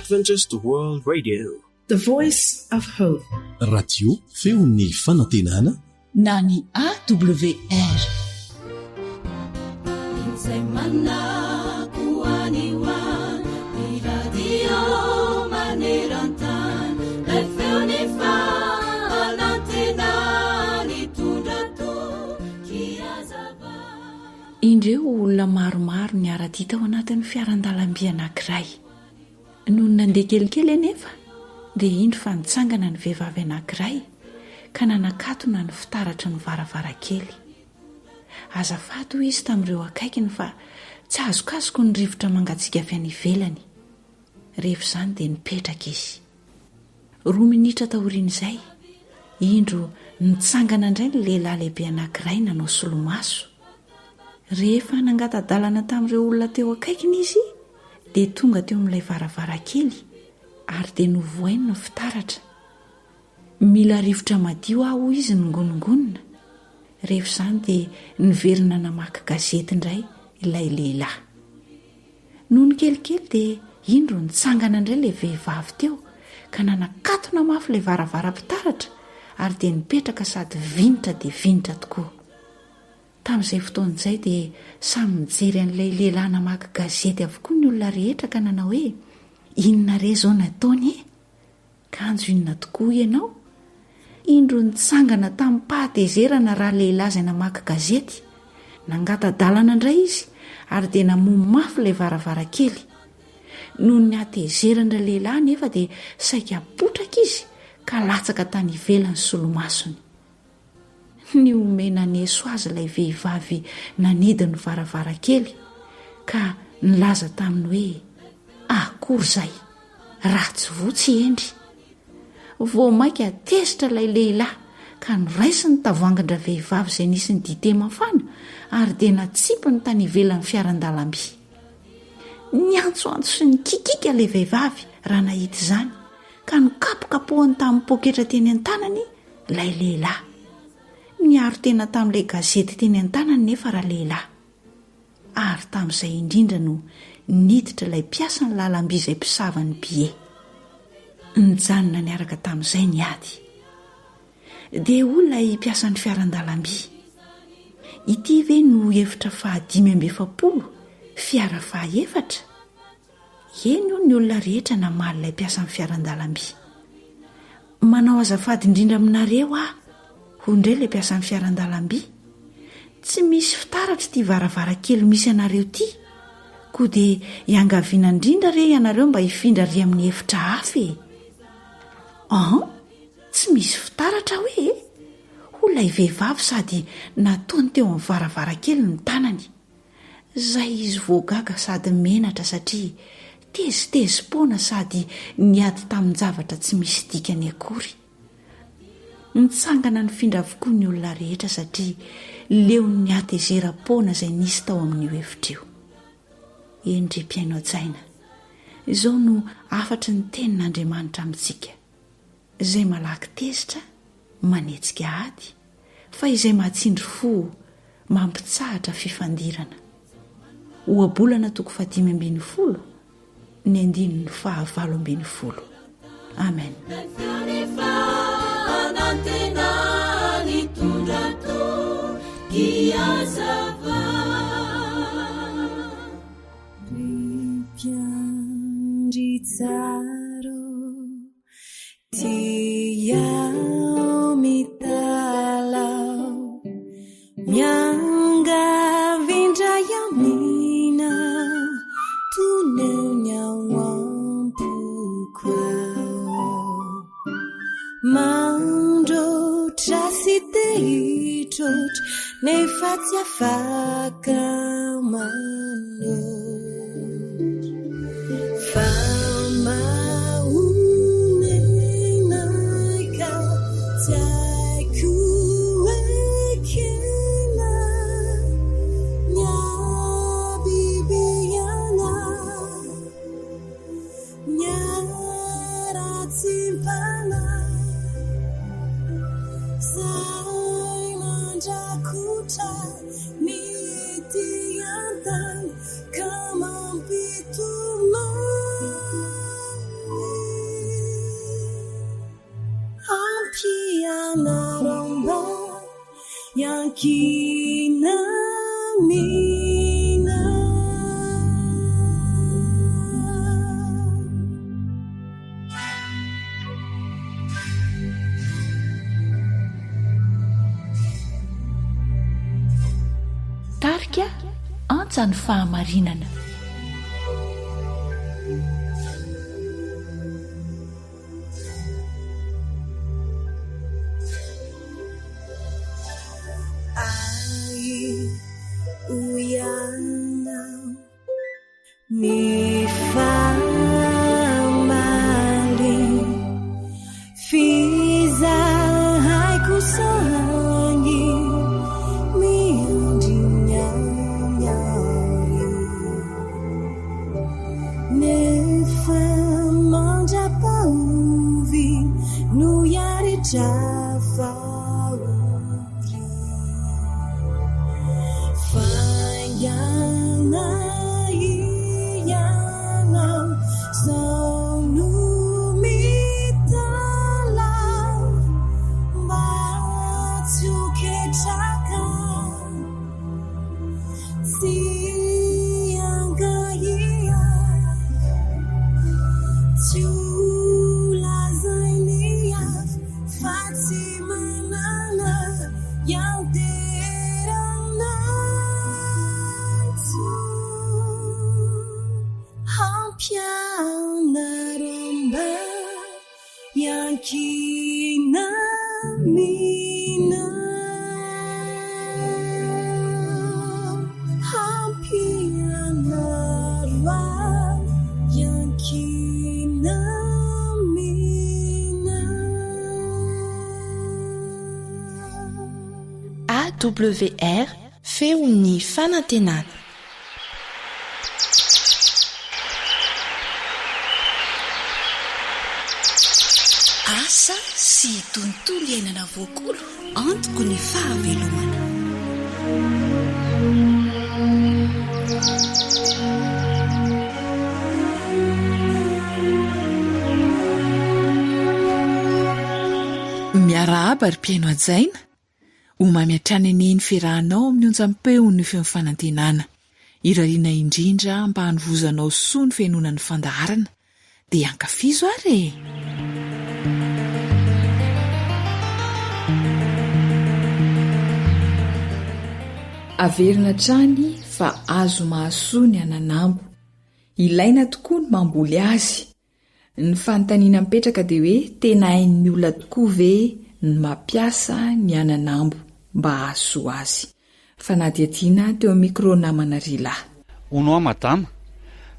Adventist World Radio. The Voice of Hope. Radio feon'ny fanantenana na ny AWR. Izay manako any ho any, ny radio maneran-tany, ilay feon'ny fanantenana nitondra toky hazava. Indreo olona maromaro niara-dia tao anatin'ny fiaran-dalamby anankiray. Nony nandeha kelikely anefa dia indro fa nitsangana ny vehivavy anankiray ka nanakatona ny fitaratry ny varavarankely. Azafady hoy izy tamin'ireo akaikiny fa tsy azokazoko ny rivotra mangatsiaka avy any ivelany. Rehefa izany dia nipetraka izy. Roa minitra taorian'izay, indro nitsangana indray ny lehilahy lehibe anankiray nanao solomaso. Rehefa nangata-dalana tamin'ireo olona teo akaikiny izy dia tonga teo amin'ilay varavarankely ary dia novohainy ny fitaratra. Mila rivotra madio aho hoy izy ningonongonona. Rehefa izany dia niverina namaky gazety indray ilay lehilahy. Nony kelikely dia indro nitsangana indray ilay vehivavy teo ka nanakatona mafy ilay varavaram-pitaratra ary dia nipetraka sady vinitra dia vinitra tokoa. Tamin'izay fotoana izay dia samy nijery an'ilay lehilahy namaky gazety avokoa ny olona rehetra ka nanao hoe, Inona re izao nataony e? Kanjo inona tokoa ianao? Indro nitsangana tamim-pahatezerana ralehilahy izay namaky gazety. Nangata-dalana indray izy ary dia namoha mafy ilay varavarankely. Noho ny hatezeran-dralehilahy anefa dia saika potraka izy ka latsaka tany ivelany solomasony. Nihomehy naneso azy ilay vehivavy nanidy ny varavarankely ka nilaza taminy hoe, Akory izay! Ratsy voa tsy hendry! Vao mainka tezitra ilay lehilahy ka noraisiny ny tavoahangin-dravehivavy izay nisy ny dite mafana ary dia natsipiny tany ivelan'ny fiaran-dalamby. Niantsoantso sy nikikika ilay vehivavy raha nahita izany ka nokapokapohany tamin'ny poketra teny an-tanany ilay lehilahy. Niaro tena tamin'ilay gazety teny an-tanany nefa ralehilahy. Ary tamin'izay indrindra no niditra ilay mpiasan'ny lalamby izay mpisava ny billet. Nijanona niaraka tamin'izay ny ady. Dia hoy ilay mpiasan'ny fiaran-dalamby, Ity ve no efitra fahadimy amby 40, fiara fahaefatra? Eny hoy ny olona rehetra namaly ilay mpiasan'ny fiaran-dalamby. Manao azafady indrindra aminareo aho, hoy indray ilay mpiasan'ny fiaran-dalamby. Tsy misy fitaratra ity varavarankely misy anareo ity, koa dia iangaviana indrindra re ianareo mba hifindra ary amin'ny efitra hafa e! An! Tsy misy fitaratra hoe e! Hoy ilay vehivavy sady nataony teo amin'ny varavarankely ny tanany. Zay izy vao gaga sady menatra satria tezitezi-poana sady niady tamin-javatra tsy misy dikany akory. Nitsangana nifindra avokoa ny olona rehetra satria leon'ny hatezeram-poana izay nisy tao amin'io efitra io. Eny ry mpihaino hajaina, izao no hafatry ny tenin'Andriamanitra amintsika, Izay malaky tezitra manetsika ady, fa izay mahatsindry fo mampitsahatra fifandirana. Ohabolana toko fahadimy ambin'ny folo, ny andininy fahavalo ambin'ny folo. Amen. Tia mitalaho, miangavy indray amina, toneo ny ao am-poko ao. Mandroatra sy te hitroatra, nefa tsy afaka manoatra. Fa mahonena ahy ka tsy haiko ekena ny habibiana, ny haratsiam-panahy izay mandrakotra ny ety an-tany. Ka mampitomany. Hampianaro mba hiankina amina. Tarika Antsa ny fahamarinana. Ahy hoy ianao ny famaly f'izahay kosa agny miandry ny any aoriana. Nefa mandra-pahovy no hiaritra fahoriana. Faingana ianao izao no mitalaho mba tsy ho ketraka. Tsy angahiahy, tsy ho lazain'ny hafa fa tsy manana hianteherana intsony. Hampianaro mba Hiankina amina Hampianaro ahy hiankina amina. AWR, Feon'ny fanantenana. Asa sy tontolo iainana voakolo antoko ny fahavelomana. Miarahaba ry mpihaino hajaina, Ho mamy hatrany anie ny fiarahanao amin'ny onjam-peon'ny Feon'ny Fanantenana. Irariana indrindra mba hanovozanao soa ny fihainoana ny fandaharana. Dia ankafizo ary e! Averina hatrany fa azo mahasoa ny ananambo. Ilaina tokoa ny mamboly azy. Ny fanontaniana mipetraka dia hoe tena hain'ny olona tokoa ve ny mampiasa ny ananambo mba hahasoa azy? Fanadihadiana teo amin'ny micro namana Rila. Hono hoa madama,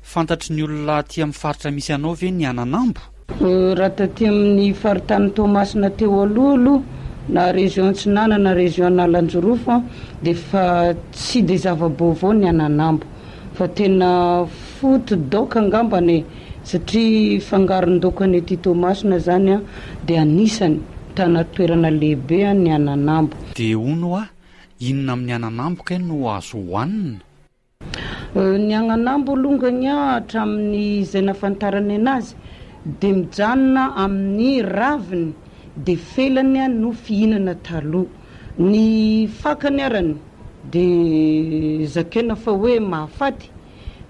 fantatry ny olona aty amin'ny faritra misy anao ve ny ananambo? Raha taty amin'ny faritanin'i Toamasina teo aloha aloha, na région Antsinanana na région Analanjirofo dia efa tsy dia zava-baovao ny ananambo fa tena foto-daoka angambany e! Satria fangaron-daokan'ny aty Toamasina zany dia anisany mitana toerana lehibe ny ananambo. Dia hono hoa, inona amin'ny ananambo kay no azo hohanina? Ny agnanambo alongany hatramin'ny izay nahafantarany anazy dia mijanona amin'ny raviny dia felany no fihinana taloha. Ny fakany arany dia zakaina fa hoe mahafaty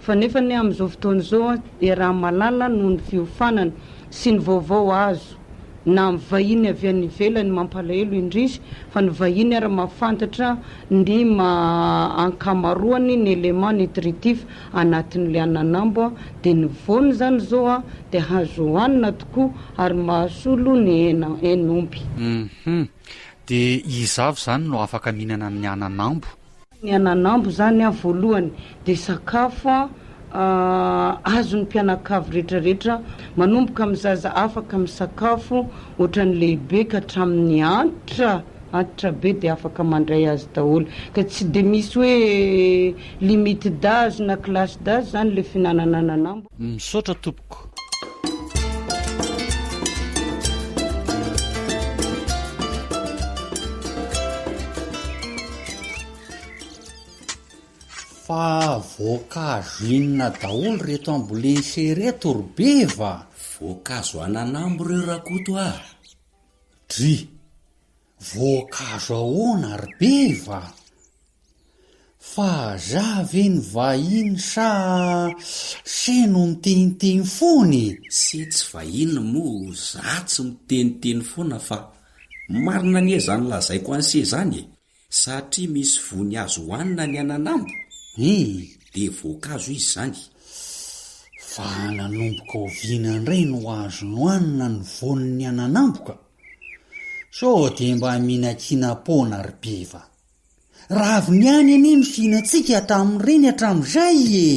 Fa nefa anie amin'izao fotoana izao iaraha-mahalala noho ny fiofanana sy ny vaovao azo na amin'ny vahiny avy any ivelany mampalahelo indrisy fa ny vahiny ara mahafantatra ny maha ankamaroany ny élément nutritif anatin'ilay ananambo dia ny voany izany izao dia azo hohanina tokoa ary mahasolo ny hena hen'omby. Hum. Dia iza avy izany no afaka mihinana ny ananambo? Ny ananambo izany an, voalohany dia sakafo azon'ny mpianakavy rehetra rehetra, manomboka amin'ny zaza afaka misakafo ohatran'ny lehibe ka hatramin'ny antitra, antitra be dia afaka mandray azy daholo, ka tsy dia misy hoe limite d'age na classe d'age izany ilay fihinanana ananambo. Misaotra tompoko. Fa voankazo inona daholo reto ambolen'se reto ry Beva? Voankazo ananambo reo Rakoto ah! Dry! Voankazo ahoana ry Beva? Fa za ve ny vahiny sa se no miteniteny foana e? Se tsy vahiny moa za tsy miteniteny foana fa marina anie zany lazaiko an'se zany e! Satria misy vony azo hohanina ny ananambo dia voankazo izy izany. Fa nanomboka oviana indray no azo nohanina ny voan'ny ananambo ka? Sao dia mba mihinankinam-poana ry Beva. Raviny ihany anie no fihinantsika hatramin'ireny hatramin'izay e!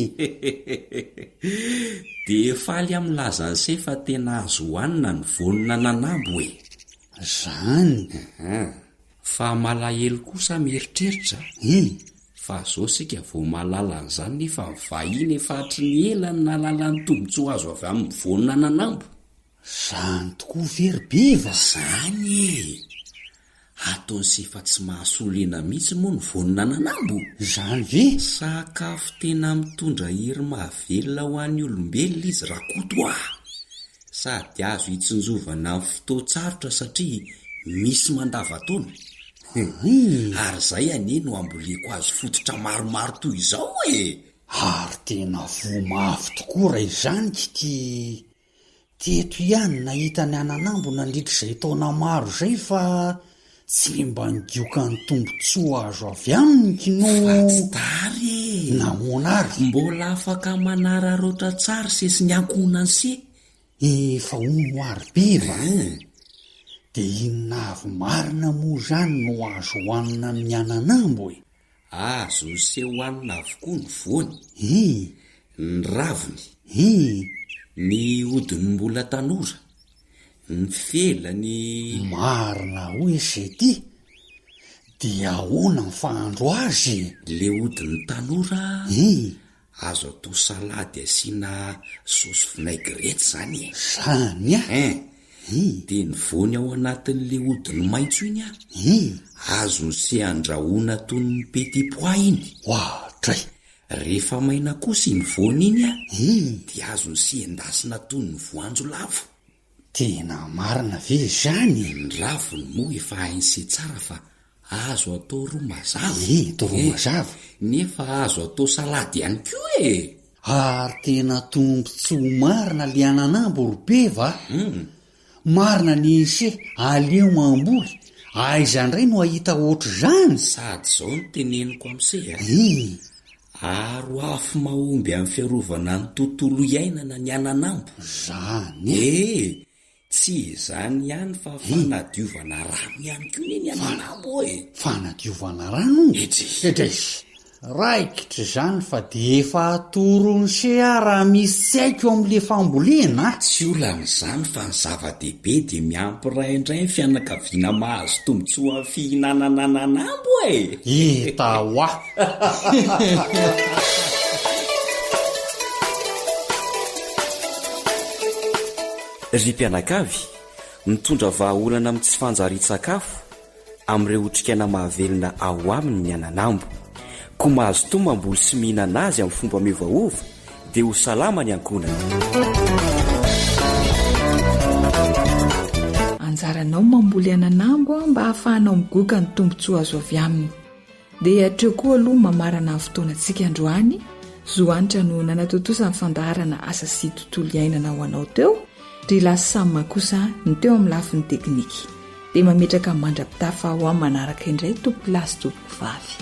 Dia faly aho milaza an'se fa tena azo hohanina ny voan'ananambo e! Zany. Fa malahelo kosa mieritreritra fa zao sika vao mahalala an'izany nefa ny vahiny efa hatry ny ela no nahalala ny tombotsoa azo avy amin'ny voan'ananambo. Zany tokoa ve ry Beva? Zany e! Ataon'i se fa tsy mahasoa lena mihitsy moa ny voan'ananambo. Zany ve? Sakafo tena mitondra hery mahavelona ho an'ny olombelona izy Rakoto a! Sady azo itsinjovana ny fotoan-tsarotra satria misy mandavantaona. Ary izay anie no amboleko azy fototra maromaro toy izao e! Ary tena voa mafy tokoa raha izany k'ity teto ihany nahita ny ananambo nandritra izay taona maro izay fa Tsy mba nigioka ny tombontsoa azo avy aminy k'no. Fa tsy tara e! Nahoana ary? Mbola afaka manararaotra tsara se sy ny ankohonany se. Efa hono ary be va? Dia inona avy marina moa izany no azo hohanina amin'ny ananambo e? Azon'ny se hohanina avokoa ny voany, Ii. ny raviny, Ii. ny hodiny mbola tanora, ny felany. Marina hoy ise ty, dia ahoana ny fahandro azy e? Le hodiny tanora Ii. Azo atao salady asiana saosy vinaigrette zany e! Zany a! Hein! Dia ny voany ao anatin'le hodiny maitso iny a! Azon'i se andrahoina toy ny petit pois iny. Oadray! Rehefa maina kosa iny voany iny a! Dia azon'i se endasina toy ny voanjo lava. Tena marina ve izany e? Ny raviny moa efa hain'i se tsara fa azo atao ro mazava e! Atao ro mazava. Nefa azo atao salady ihany koa e! Ary tena tombotsoa marina le ananambo ry Beva a! Marina ny se, aleo mamboly, aiza indray no hahita ohatr'izany? Sady izao no teneniko amin'i se a! Ii. Aro afo mahomby amin'ny fiarovana ny tontolo iainana ny ananambo. Izany e! Ee, tsy izany ihany fa fanadiovana rano ihany koa anie ny ananambo e! Fanadiovana rano? Edrey! Edrey! Raikitra izany fa dia efa atoron'i se aho raha misy tsy haiko amin'le fambolena a! Tsy olana izany fa ny zava-dehibe dia miampy iray indray ny fianakaviana mahazo tombontsoa amin'ny fihinanana ananambo e! Hita hoa! Ry mpianakavy, mitondra vahaolana amin'ny tsy fanjarian-tsakafo amin'ireo otrikaina mahavelona ao aminy ny ananambo. Koa mazotoa mamboly sy mihinana azy amin'ny fomba miovaova dia ho salama ny ankohonana. Anjaranao mamboly ananambo mba hahafahanao migoka ny tombontsoa azo avy aminy. Dia hatreo koa aloha mamarana ny fotoanantsika androany, Zo Hanitra no nanatontosa ny fandaharana asa sy tontolo iainana ho anao teo, ry La Sam kosa ny teo amin'ny lafiny teknika. Dia mametraka mandra-pitafa ho amin'ny manaraka indray tompokolahy sy tompokovavy.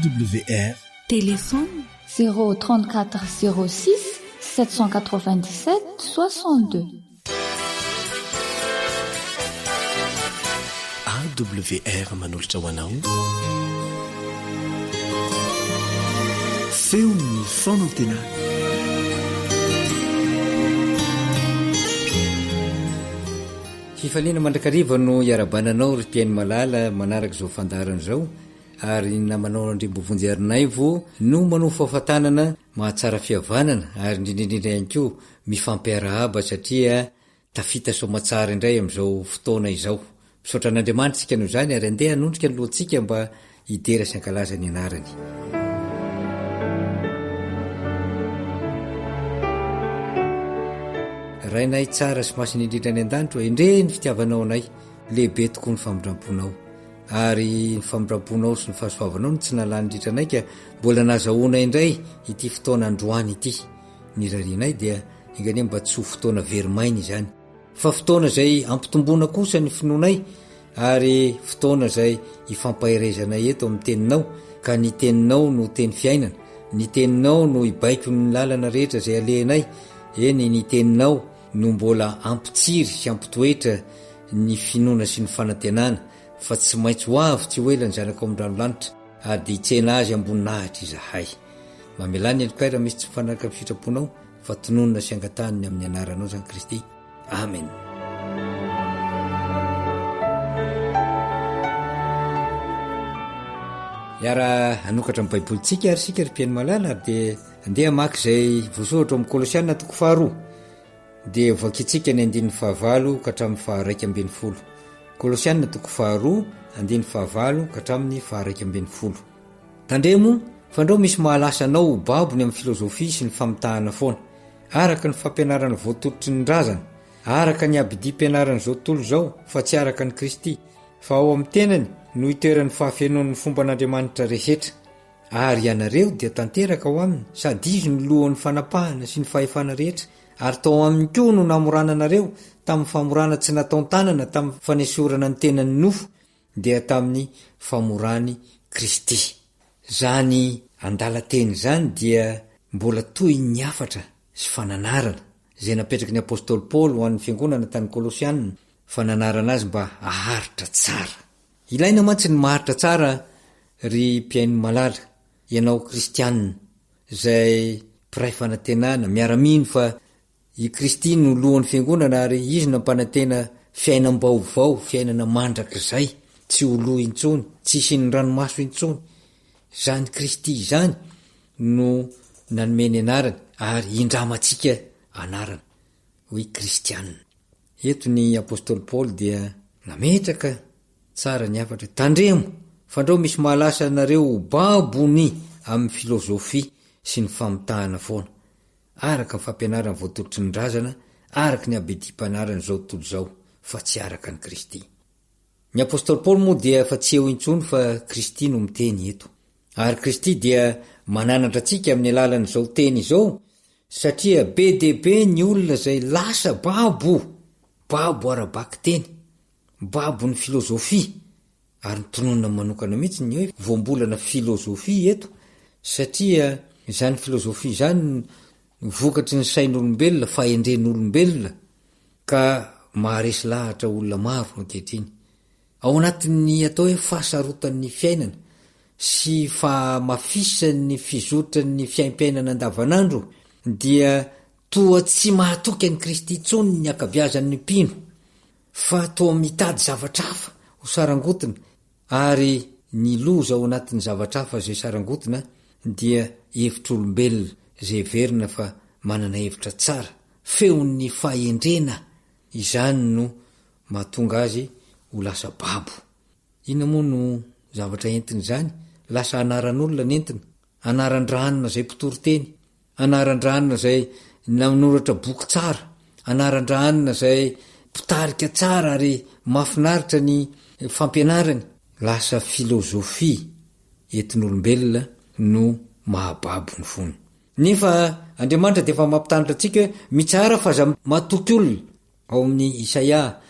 AWR. Téléphone. 034 06 797 62. AWR manolotra ho anao Feon'ny fanantenana. Fifaliana mandrakariva no iarahabana anao ry mpihaino malala manaraka izao fandaharana izao ary ny namanao Randriambovonjy Harinaivo no manao fahafatanana mahatsara fihavanana ary indrindra indrindra ihany koa Mifampiarahaba satria tafita soamatsara indray amin'izao fotoana izao. Misaotra an'Andriamanitra isika noho izany ary andeha hanondrika ny lohantsika mba hidera sy hankalaza ny anarany. Rainay tsara sy masina indrindra any an-danitra ô, endrey ny fitiavanao anay, lehibe tokoa ny famindram-ponao. Ary ny famindram-ponao sy ny fahasoavanao no tsy nalany indrindra anay ka mbola nazahoana indray ity fotoana androany ity. Ny irarianay dia enga anie mba tsy ho fotoana very maina izany, fa fotoana izay ampitomboana kosa ny finoanay ary fotoana izay ifampaherezanay eto amin'ny teninao ka ny teninao no teny fiainana, ny teninao no hibaiko ny lalana rehetra izay alehanay, eny ny teninao no mbola hampitsiry sy hampitoetra ny finoana sy ny fanantenana fa tsy maintsy ho avy tsy ho ela ny Zanakao amin-dranolanitra ary dia hitsena azy am-boninahitra izahay. Mamelà ny helokay raha misy tsy mifanaraka amin'ny sitraponao fa tononina sy angatahany ny amin'ny anaranao izany Kristy. Amen. Hiara hanokatra ny Baibolintsika ary isika ry mpihaino malala ary dia andeha hamaky izay voasoratra ao amin'ny Kolosiana toko faharoa. Dia vakintsika ny andininy fahavalo ka hatramin'ny faharaika ambin'ny folo. Kolosiana toko faharoa, andininy fahavalo ka hatramin'ny faharaika ambin'ny folo. Tandremo, fandrao misy mahalasa anao ho babo ny amin'ny filozofia sy ny famitahana foana, araka ny fampianarana voatolotry ny razana, araka ny abidim-pianaran'izao tontolo izao, fa tsy araka an'i Kristy, fa ao amin'ny tenany no itoeran'ny fahafenoan'ny fomban'Andriamanitra rehetra. Ary ianareo dia tanteraka ao aminy, sady izy no lohan'ny fanapahana sy ny fahefana rehetra, ary tao aminy koa no namorana anareo tamin'ny famorana tsy nataon-tanana tamin'ny fanesorana ny tenan'ny nofo, dia tamin'ny famoran'i Kristy. Izany andalan-teny izany dia mbola toy ny hafatra sy fananarana izay napetraky ny apostoly Paoly ho an'ny fiangonana tany Kolosiana, fananarana azy mba haharitra tsara. Ilaina mantsy ny maharitra tsara ry mpihaino malala, ianao kristiana izay mpiray fanantenana, miara-mino fa i Kristy no lohan'ny fiangonana ary Izy no nampanantena fiainam-baovao, fiainana mandrakizay, tsy ho lo intsony, tsy hisian'ny ranomaso intsony. Izany Kristy izany no nanome ny anarany ary indramantsika anarana hoe kristiana. Eto ny apostoly Paoly dia nametraka tsara ny hafatra, Tandremo, fandrao misy mahalasa anareo ho babony amin'ny filozofia sy ny famitahana foana, araka ny fampianarana voatolotry ny razana, araka ny abidim-panaran'izao tontolo izao, fa tsy araka an'i Kristy. Ny apostoly Paoly moa dia efa tsy eo intsony fa Kristy no miteny eto. Ary Kristy dia mananatra antsika amin'ny alalan'izao teny izao satria be dia be ny olona izay lasa babo, babo ara-bakiteny, babon'ny filozofia, ary notononina manokana mihitsy ny hoe voambolana filozofia eto satria izany filozofia izany no vokatry ny sain'olombelona, fahendren'olombelona ka maharesy lahatra olona maro ankehitriny. Ao anatin'ny atao hoe fahasarotan'ny fiainana sy fahamafisan'ny fizotran'ny fiaimpiainana andavanandro dia toa tsy mahatoky an'i Kristy intsony ny ankabiazan'ny mpino fa toa mitady zavatra hafa ho sarangotina ary ny loza ao anatin'ny zavatra hafa izay sarangotina dia hevitr'olombelona izay heverina fa manana hevitra tsara, feon'ny fahendrena izany no mahatonga azy ho lasa babo. Inona moa no zavatra entin'izany? Lasa anaran'olona ny entina, anaran-dranona izay mpitory teny, anaran-dranona izay nanoratra boky tsara, anaran-dranona izay mpitarika tsara ary mahafinaritra ny fampianarany. Lasa filozofia entin'olombelona no mahababo ny fony. Nefa Andriamanitra dia efa mampitandrina antsika hoe mitsahara fa aza matoky olona. Ao amin'ny Isaia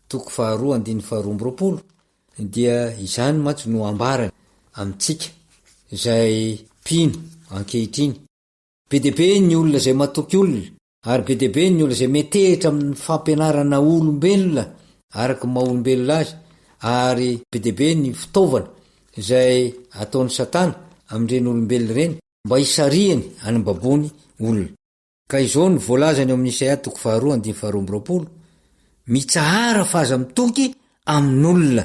toko faharoa andininy faharoa amby roapolo dia izany mantsy no ambarany amintsika izay mpino ankehitriny. Be dia be ny olona izay matoky olona ary be dia be ny olona izay metehitra amin'ny fampianarana olombelona araka ny maha olombelona azy ary be dia be ny fitaovana izay ataon'i Satana amin'ireny olombelona ireny mba hisarihany hanambaboany olona. Ka izao no voalazany ao amin'ny Isaia toko faharoa andininy faharoa amby roapolo, Mitsahara fa aza mitoky amin'olona,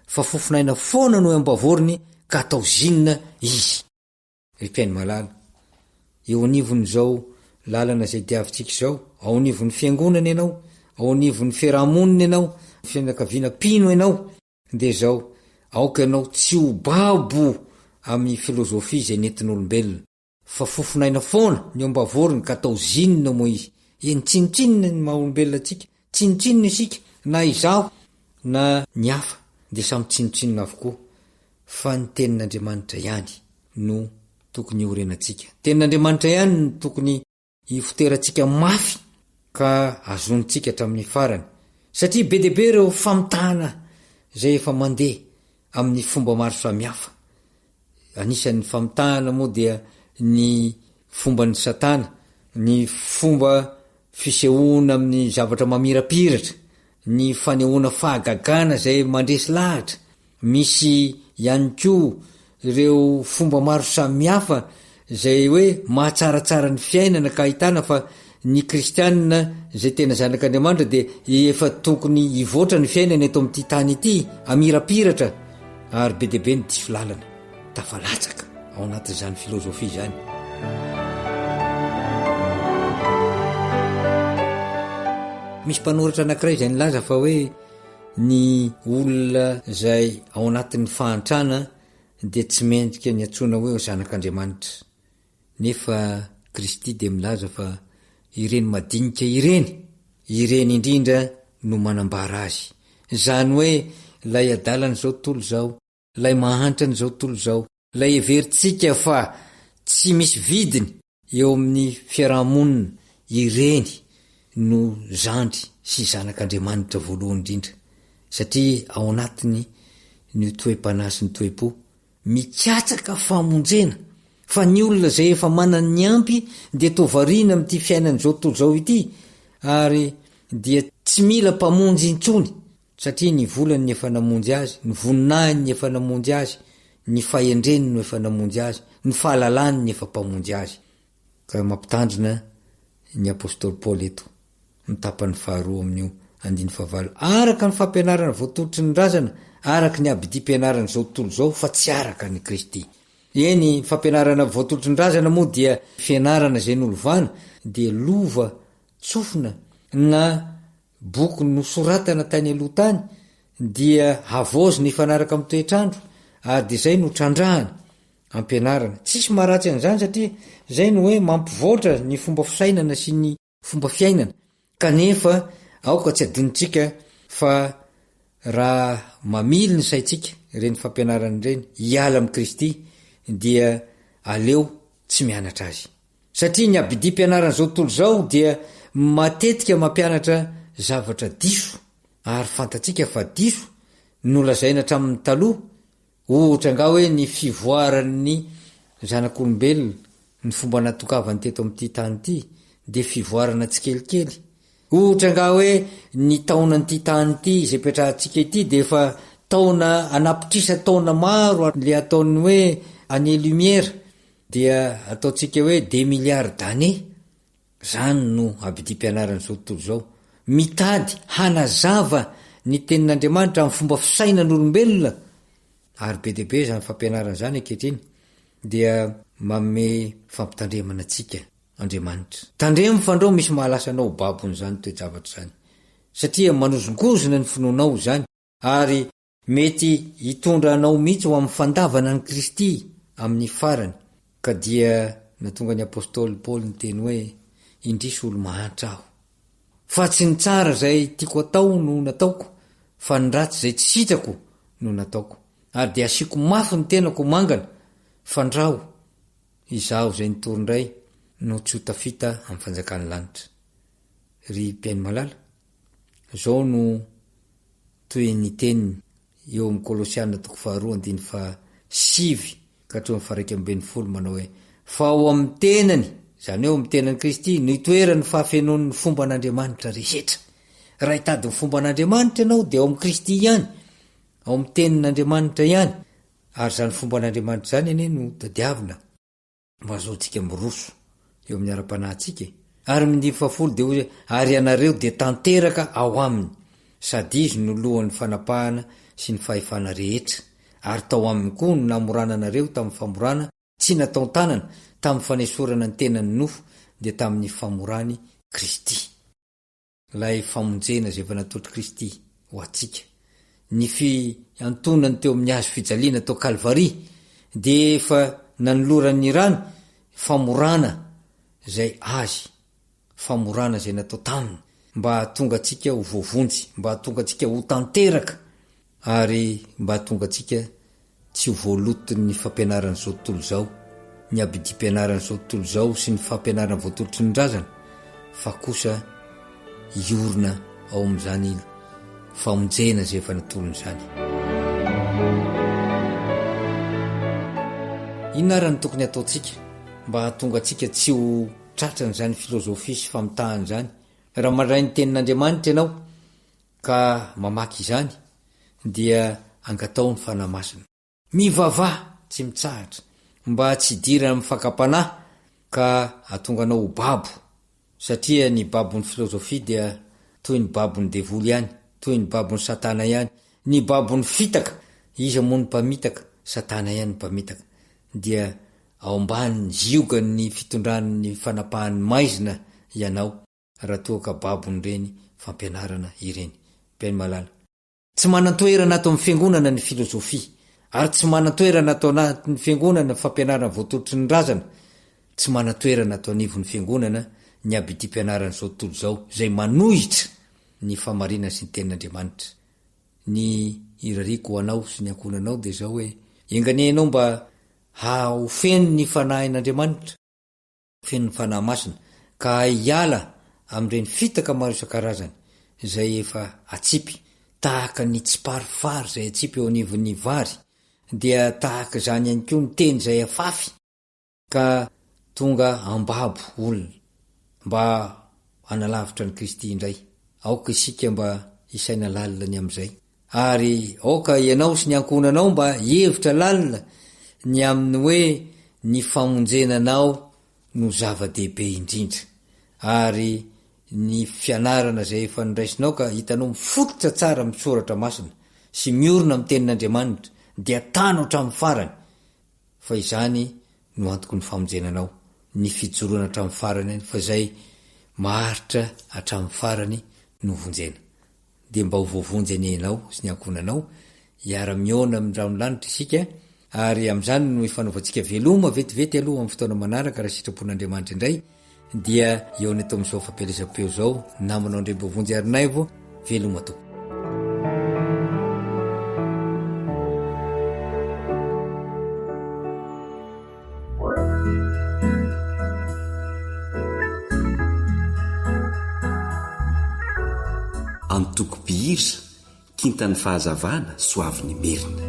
fa fofon'aina foana no eo am-bavorony ka atao zinona izy. Ry mpihaino malala, eo anivon'izao lalana izay diavintsika izao, ao anivon'ny fiangonana ianao, ao anivon'ny fiaraha-monina ianao, fianakaviana mpino ianao, dia izao, aoka ianao tsy ho babo amin'ny filozofia izay nentin'olombelona. Fa fofon'aina foana ny eo am-bavorony ka atao zinona moa izy. Eny, tsinontsinona ny maha olombelona antsika, tsinontsinona isika, na izaho na ny hafa dia samy tsinontsinona avokoa, fa ny Tenin'Andriamanitra ihany no tokony hiorenantsika. Tenin'Andriamanitra ihany no tokony hifoterantsika mafy ka hazonintsika hatramin'ny farany, satria be dia be ireo famitahana izay efa mandeha amin'ny fomba maro samihafa. Anisan'ny famitahana moa dia ny fomban'i Satana, ny fomba fisehoana amin'ny zavatra mamirapiratra, ny fanehoana fahagagana izay mandresy lahatra, Misy ihany koa ireo fomba maro samihafa izay hoe mahatsaratsara ny fiainana ka ahitana fa ny kristianina izay tena zanak'Andriamanitra dia efa tokony hivoatra ny fiainana eto amin'ity tany ity, hamirapiratra ary be dia be ny diso lalana, tafalatsaka ao anatin'izany filozofia izany. Misy mpanoratra anankiray izay nilaza fa hoe Ny olona izay ao anatin'ny fahantrana dia tsy mendrika ny antsoina hoe zanak'Andriamanitra. Nefa Kristy dia milaza fa ireny madinika ireny, ireny indrindra no manambara Azy. Izany hoe ilay adalan'izao tontolo izao, ilay mahantran'izao tontolo izao, ilay heverintsika fa tsy misy vidiny eo amin'ny fiaraha-monina, ireny no zandry sy zanak'Andriamanitra voalohany indrindra, satria ao anatiny ny toe-panahy sy ny toe-po mikatsaka famonjena, fa ny olona izay efa manana ny ampy dia toa variana amin'ity fiainan'izao tontolo izao ity ary dia tsy mila mpamonjy intsony. Satria ny volany ny efa namonjy azy, ny voninahiny ny efa namonjy azy, ny fahendreny no efa namonjy azy, ny fahalalany ny efa mpamonjy azy. Ka mampitandrina ny apostoly Paoly eto, ny tapany faharoa amin'io andininy fahavalo, araka ny fampianarana voatolotry ny razana, araka ny abidim-pianaran'izao tontolo izao, fa tsy araka an'i Kristy. Eny, ny fampianarana voatolotry ny razana moa dia fianarana izay nolovana, dia lova tsofina na Boky nosoratana tany aloha tany dia havaozina hifanaraka amin'ny toetr'andro ary dia izay no trandrahana, ampianarana. Tsisy maharatsy an'izany satria izay no hoe mampivoatra ny fomba fisainana sy ny fomba fiainana. Kanefa aoka tsy adinontsika fa raha mamily ny saintsika ireny fampianarana ireny hiala amin'i Kristy dia aleo tsy mianatra azy. Satria ny abidim-pianaran'izao tontolo izao dia matetika mampianatra zavatra diso, ary fantatsika fa diso, nolazaina hatramin'ny taloha, ohatra angaha hoe ny fivoaran'ny zanak'olombelona, ny fomba nahatongavany teto amin'ity tany ity, dia fivoarana tsikelikely. Ohatra angaha hoe ny taonan'ity tany ity izay ipetrahantsika ity dia efa taona anapitrisa taona maro ary le ataon'ny hoe année lumière dia ataontsika hoe des milliards d'années, zany no abidim-pianaran'izao tontolo izao, mitady hanazava ny tenin'Andriamanitra amin'ny fomba fisainan'olombelona, ary be dia be izany fampianarana izany ankehitriny, dia manome fampitandremana antsika Andriamanitra. Tandremo fandrao misy mahalasa anao ho babon'izany toe-javatra izany, satria manozongozona ny finoanao izany, ary Mety hitondra anao mihitsy ho amin'ny fandavana an'i Kristy amin'ny farany, ka dia nahatonga ny apostoly Paoly niteny hoe, Indrisy olo-mahantra aho! Fa tsy ny tsara izay tiako atao no nataoko, fa ny ratsy izay tsy sitrako no nataoko. Ary dia asiako mafy ny tenako ho mangana, fandrao izaho izay nitory indray no tsy ho tafita amin'ny fanjakan'ny lanitra. Ry mpihaino malala, izao no toy ny teniny eo amin'ny Kolosiana toko faharoa andininy fahasivy ka hatreo amin'ny faha-11 manao hoe, Fa ao amin'ny tenany, izany hoe ao amin'ny tenan'i Kristy, no itoeran'ny fahafenoan'ny fomban'Andriamanitra rehetra. Raha hitady ny fomban'Andriamanitra ianao dia ao amin'i Kristy ihany, ao amin'ny tenin'Andriamanitra ihany, ary izany fomban'Andriamanitra izany anie no tadiavina. mba azahoantsika miroso eo amin'ny ara-panahintsika e! Ary ny andininy fahafolo dia hoy hoe, Ary ianareo dia tanteraka ao aminy, sady izy no lohan'ny fanapahana sy ny fahefana rehetra, ary tao aminy koa no namorana anareo tamin'ny famorana tsy nataon-tanana, tamin'ny fanesorana ny tenan'ny nofo, dia tamin'ny famoran'i Kristy. Ilay famonjena izay efa natolotr'i Kristy ho antsika, ny fiantonany teo amin'ny hazo fijaliana tao Kalvary, dia efa nanolorany ny rany famorana izay azy. famorana izay natao taminy mba hahatonga antsika ho voavonjy, mba hahatonga antsika ho tanteraka ary mba hahatonga antsika tsy ho voaloton'ny fampianaran'izao tontolo izao, ny abidim-pianaran'izao tontolo izao sy ny fampianarana voatolotry ny razana, fa kosa hiorina ao amin'izany famonjena izay efa natolony izany. Inona ary no tokony hataontsika mba hahatonga antsika tsy ho tratran'izany filozofia sy famitahana izany? Raha mandray ny tenin'Andriamanitra ianao ka mamaky izany dia angataho ny Fanahy Masina. Mivavaha tsy mitsahatra mba tsy hidirana amin'ny fakam-panahy ka hahatonga anao ho babo, satria ny babon'ny filozofia dia toy ny babon'ny devoly ihany, toy ny babon'i Satana ihany, ny babon'ny fitaka, iza moa no mpamitaka? Satana ihany no mpamitaka, dia ao ambanin'ny ziogan'ny fitondran'ny fanapahan'ny maizina ianao raha toa ka babon'ireny fampianarana ireny. Mpihaino malala. Tsy manan-toerana ato amin'ny Fiangonana ny filozofia, ary tsy manan-toerana ato anatin'ny Fiangonana ny fampianarana voatolotry ny razana, tsy manan-toerana ato anivon'ny Fiangonana ny abidim-pianaran'izao tontolo izao izay manohitra ny fahamarinana sy ny Tenin'Andriamanitra. Ny irariako ho anao sy ny ankohonanao dia izao hoe, enga anie ianao mba ha ho feno ny Fanahin'Andriamanitra, feno ny Fanahy Masina ka hahay hiala amin'ireny fitaka maro isan-karazany izay efa atsipy, tahaka ny tsiparifary izay atsipy eo anivon'ny vary, dia tahaka izany ihany koa ny teny izay afafy ka tonga ambabo olona mba hanalavitra an'i Kristy indray. Aoka isika mba hisaina lalina ny amin'izay. Ary aoka ianao sy ny ankohonanao mba hihevitra lalina ny amin'ny hoe ny famonjena anao no zava-dehibe indrindra. Ary ny fianarana izay efa noraisinao ka hitanao mifototra tsara amin'ny Soratra Masina sy miorina amin'ny Tenin'Andriamanitra dia tano hatramin'ny farany fa izany no antoky ny famonjena anao, ny fijoroana hatramin'ny farany fa izay maharitra hatramin'ny farany no vonjena. Dia mba ho voavonjy anie ianao sy ny ankohonanao, hiara-mihaona amin'ny rahon'ny lanitra isika, ary amin'izany no hifanaovantsika veloma vetivety aloha amin'ny fotoana manaraka raha sitrapon'Andriamanitra indray, dia hihaona eto amin'izao fampielezam-peo izao, namanao Andriamboavonjy Harinaivo, veloma tompoko. Antoko mpihira, Kintan'ny Fahazavana, Soavinimerina.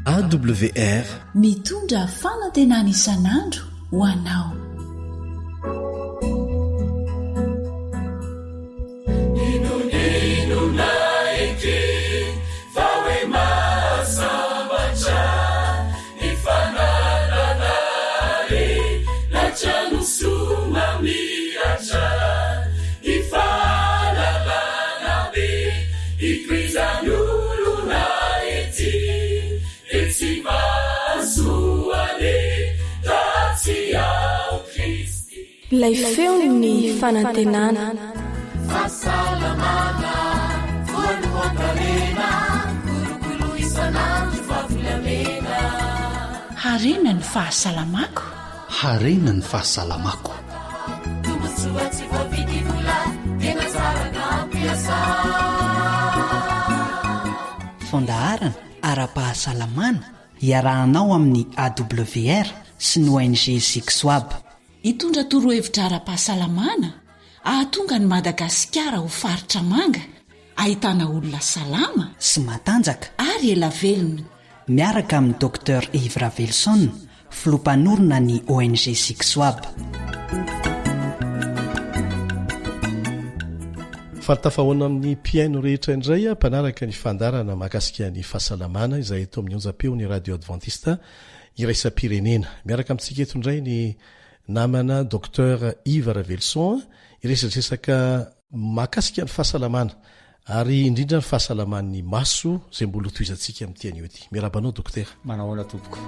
AWR. Mitondra fanantenana isan'andro ho anao. Ilay feon'ny fanantenana. Fahasalamana voalohan-karena. Harena ny fahasalamako. Harena ny fahasalamako. Tombontsoa tsy voavidy vola, tena tsara ka ampiasao. Fandaharana ara-pahasalamana iarahanao amin'ny AWR sy ny ONG Zixoab. Hitondra torohevitra ara-pahasalamana hahatonga an'i Madagasikara ho faritra manga, ahitana olona salama sy matanjaka ary ela velona. Miaraka amin'i Docteur Yves Raveloson, filoha mpanorina ny ONG Zixoab. Faly tafahoana amin'ny mpihaino rehetra indray mpanaraka ny fandaharana mahakasika ny fahasalamana izay eto amin'ny onjam-peon'ny Radio Adventiste Iraisam-pirenena. Miaraka amintsika eto indray ny namana Docteur Yves Raveloson hiresadresaka mahakasika ny fahasalamana ary indrindra ny fahasalaman'ny maso izay mbola hotohizantsika amin'ity anio ity. Miarahaba anao Dokotera. Manahoana tompoko.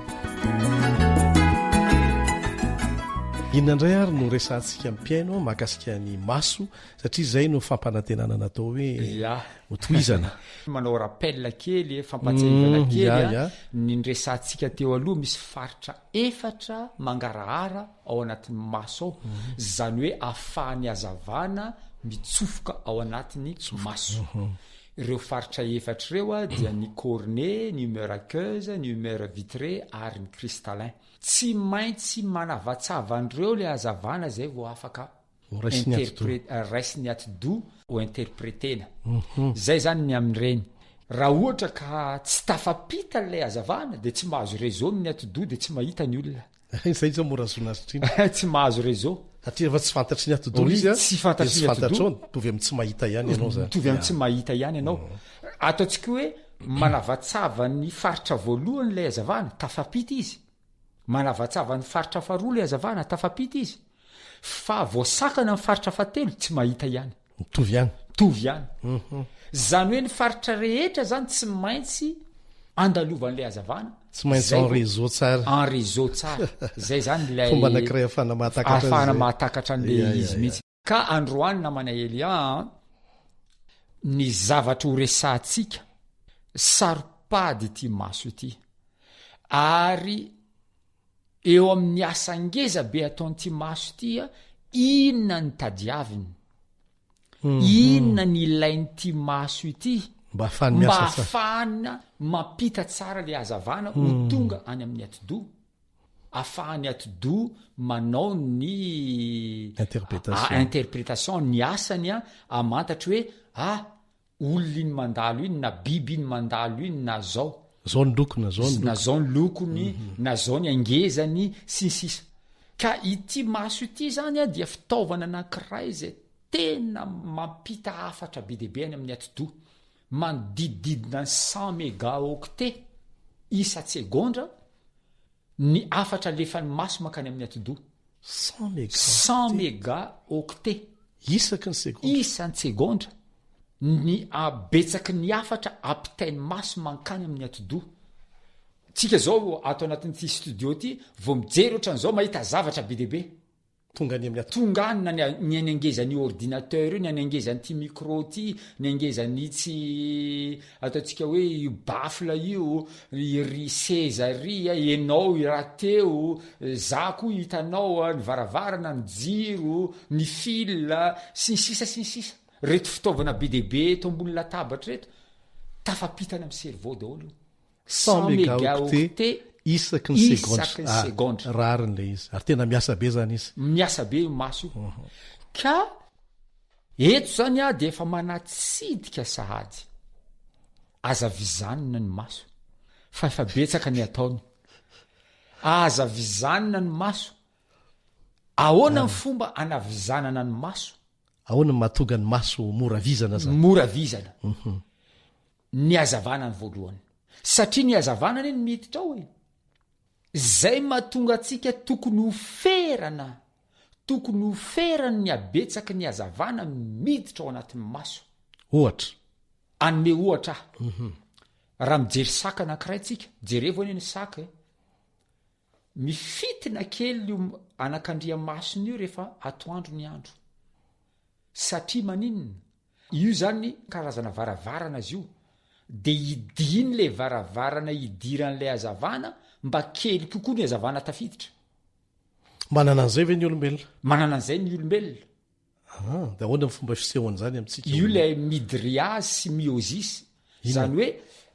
Inona indray ary no resahantsika amin'ny mpihaino mahakasika ny maso satria izay no fampanantenana natao hoe hotohizana. Manao rappel kely e, fampatsiahivana kely a, ny niresahantsika teo aloha misy faritra efatra mangarahara ao anatin'ny maso ao, zany hoe ahafahan'ny hazavana mitsofoka ao anatin'ny maso. Ireo faritra efatra ireo a dia ny cornée, ny humeur aqueuse, ny humeur vitrée ary ny cristallin. Tsy maintsy manavatsava an'ireo le hazavana zay vao afaka interpre- raisin'ny atidoha ho interpretena. Zay zany ny amin'ireny. Raha ohatra ka tsy tafapita ilay hazavana dia tsy mahazo réseau ny atidoha dia tsy mahita ny olona. Izay izao mora azona azy indrindra. Tsy mahazo réseau. Satria rehefa tsy fantatry ny atidoha izy a, tsy fantatry ny atidoha. Mitovy amin'ny tsy mahita ihany ianao zany. Mitovy amin'ny tsy mahita ihany ianao. Ataontsika hoe manavatsava ny faritra voalohany ilay hazavana, tafapita izy. Manavatsava ny faritra faharoa ilay hazavana, tafapita izy. Fa voasakana ny faritra fahatelo, tsy mahita ihany. Mitovy ihany. Mitovy ihany. Zany hoe ny faritra rehetra zany tsy maintsy andalovan'ilay hazavana. Tsy maintsy en réseau tsara. En réseau tsara. Zay zany ilay fomba anankiray ahafahana mahatakatra ahafahana mahatakatra an'ilay izy mihitsy. Ka androany namana Elia an, ny zavatra ho resahantsika, saro-pady ity maso ity. Ary Eo amin'ny asa ngeza be ataon'ity maso ity a, inona ny tadiaviny? Inona ny ilain'ity maso ity Mba ahafahany miasa mba tsara. ahafahana mampita tsara le hazavana ho tonga any amin'ny atidoha? Ahafahan'ny atidoha manao ny Interprétation. a- interprétation, ny asany a, hamantatra hoe ah, Olona iny mandalo iny na biby iny mandalo iny na zao. Zao ny lokony na zao ny lokony. Na zao ny lokony na zao ny angezany sy ny sisa. Ka ity maso ity zany a dia fitaovana anankiray zay tena mampita hafatra be dia be any amin'ny atidoha. Manodidididina ny cent mégaoctets isa-tsegondra Ny hafatra alefan'ny maso mankany amin'ny atidoha. Cent méga. Cent méga octet. Isaky ny segondra. Isan-tsegondra. Ny habetsaky ny hafatra ampitain'ny maso mankany amin'ny atidoha. Tsika zao ato anatin'ity studio ity vao mijery ohatran'izao mahita zavatra be dia be. Tonga any amin'ny atidoha. Tonga any na ny ny any angezan'io ordinateur io, ny any angezan'ity micro ity, ny angezan'itsy ataontsika hoe io baffle io, iry seza iry, enao rahateo, za koa hitanao, ny varavarana, ny jiro, ny fil, sy ny sisa sy ny sisa. Reto fitaovana be dia be eto ambony latabatra ireto, tafapita any amin'ny cerveau daholo io. 100 mégaoctet isaky ny segondra. Isaky ny segondra. Ah, rariny ilay izy. Ary tena miasa be zany izy. Miasa be io maso io. Mhm. Ka eto zany aho dia efa manatsidika sahady. Aza vizanina ny maso fa efa betsaka ny ataony. Aza vizanina ny maso. Ahoana ny fomba anavizanana ny maso? Ahoana ny mahatonga ny maso mora vizana zany? Mora vizana. Mhm. Ny hazavana ny voalohany. Satria ny hazavana anie no miditra ao e. Zay mahatonga antsika tokony ho ferana, tokony ho ferana ny habetsaky ny hazavana miditra ao anatin'ny maso. Ohatra. Hanome ohatra aho. Raha mijery saka anankiray tsika, jerevo anie ny saka e. Mifitina kely io anakandriamasony io rehefa atoandro ny andro. Satria maninona? Io izany karazana varavarana izy io. de hidiny le varavarana hidiran'ilay hazavana mba kely kokoa ny hazavana tafiditra. Manana an'izay ve ny olombelona? Manana an'izay ny olombelona. Ah, de ahoana ny fomba fisehoan'izany amintsika? Io ilay mydriase sy miosis. Izany hoe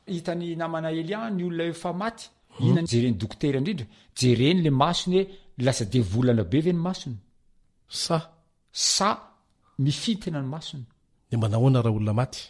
hitan'ny namana Elian ny olona efa maty, inona no jeren'ny dokotera indrindra? Jereny le masony hoe lasa devolana be ve ny masony? Sa. Sa mifintina ny masony? De manahoana raha olona maty?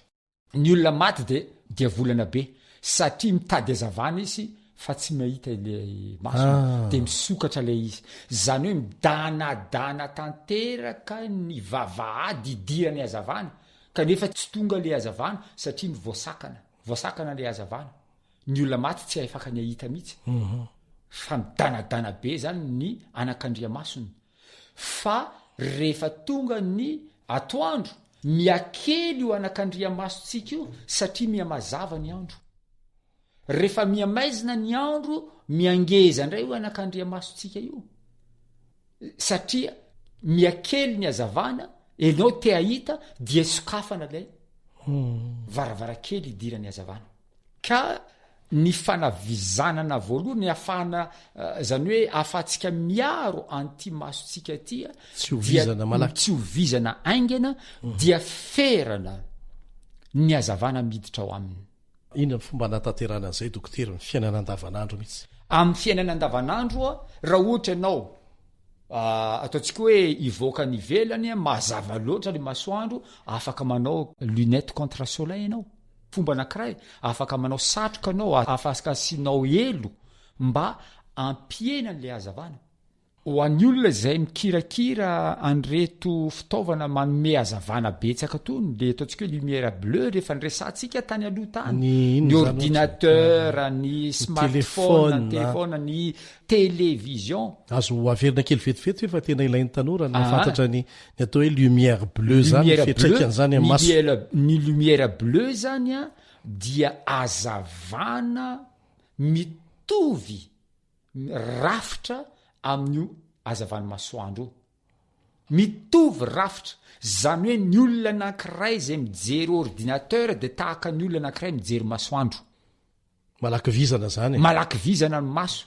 Ny olona maty dia diavolana be satria mitady hazavana izy fa tsy mahita ilay masony ah. dia misokatra ilay izy. Izany hoe midanadana tanteraka ny vavahady idiran'ny hazavana kanefa tsy tonga ilay hazavana satria voasakana, voasakana ilay hazavana. Ny olona maty tsy afaka ny hahita mihitsy mhm. fa midanadana be zany ny anakandriamasony. Fa rehefa tonga ny atoandro, mihakely io anakandriamasontsika io satria mihamazava ny andro. Rehefa mihamaizina ny andro, mihangeza indray io anakandriamasontsika io. Satria mihakely ny hazavana, enao te hahita dia sokafana ilay varavarankely idiran'ny hazavana. Ka ny fanavizanana voalohany ahafahana zany hoe ahafahantsika miaro an'ity masontsika ity Tsy ho dia vizana malaky. tsy ho vizana haingana dia ferana ny hazavana miditra ao aminy. Inona ny fomba anatanterahana an'izay dokotera, ny fiainana andavanandro mihitsy? Amin'ny fiainana andavanandro raha ohatra ianao ataontsika hoe hivoaka any ivelany mazava loatra le masoandro, afaka manao lunette contre soleil ianao. Fomba anankiray, afaka manao satroka anao, afaka asianao elo mba hampihena an'ilay hazavana. Ho an'ny olona izay mikirakira an'ireto fitaovana manome hazavana betsaka tony, le ataontsika hoe lumière bleue rehefa niresahantsika tany aloha tany, Ny inona ny izany ohatra? ordinateur, ny Ny smartphone, ny téléphone. téléphone, ny télévision. Azo averina kely vetivety ve fa tena ilain'ny tanora ny Aa. mahafantatra ny ny atao hoe lumière bleue zany, Lumière bleue, fiantraikan'izany amin'ny ny maso. lumière, ny lumière bleue zany an dia hazavana mitovy rafitra amin'io hazavan'ny masoandro io. Mitovy rafitra. Zany hoe ny olona anankiray zay mijery ordinateur de tahaka ny olona anankiray mijery masoandro. Malaky vizana zany e. Malaky vizana ny maso.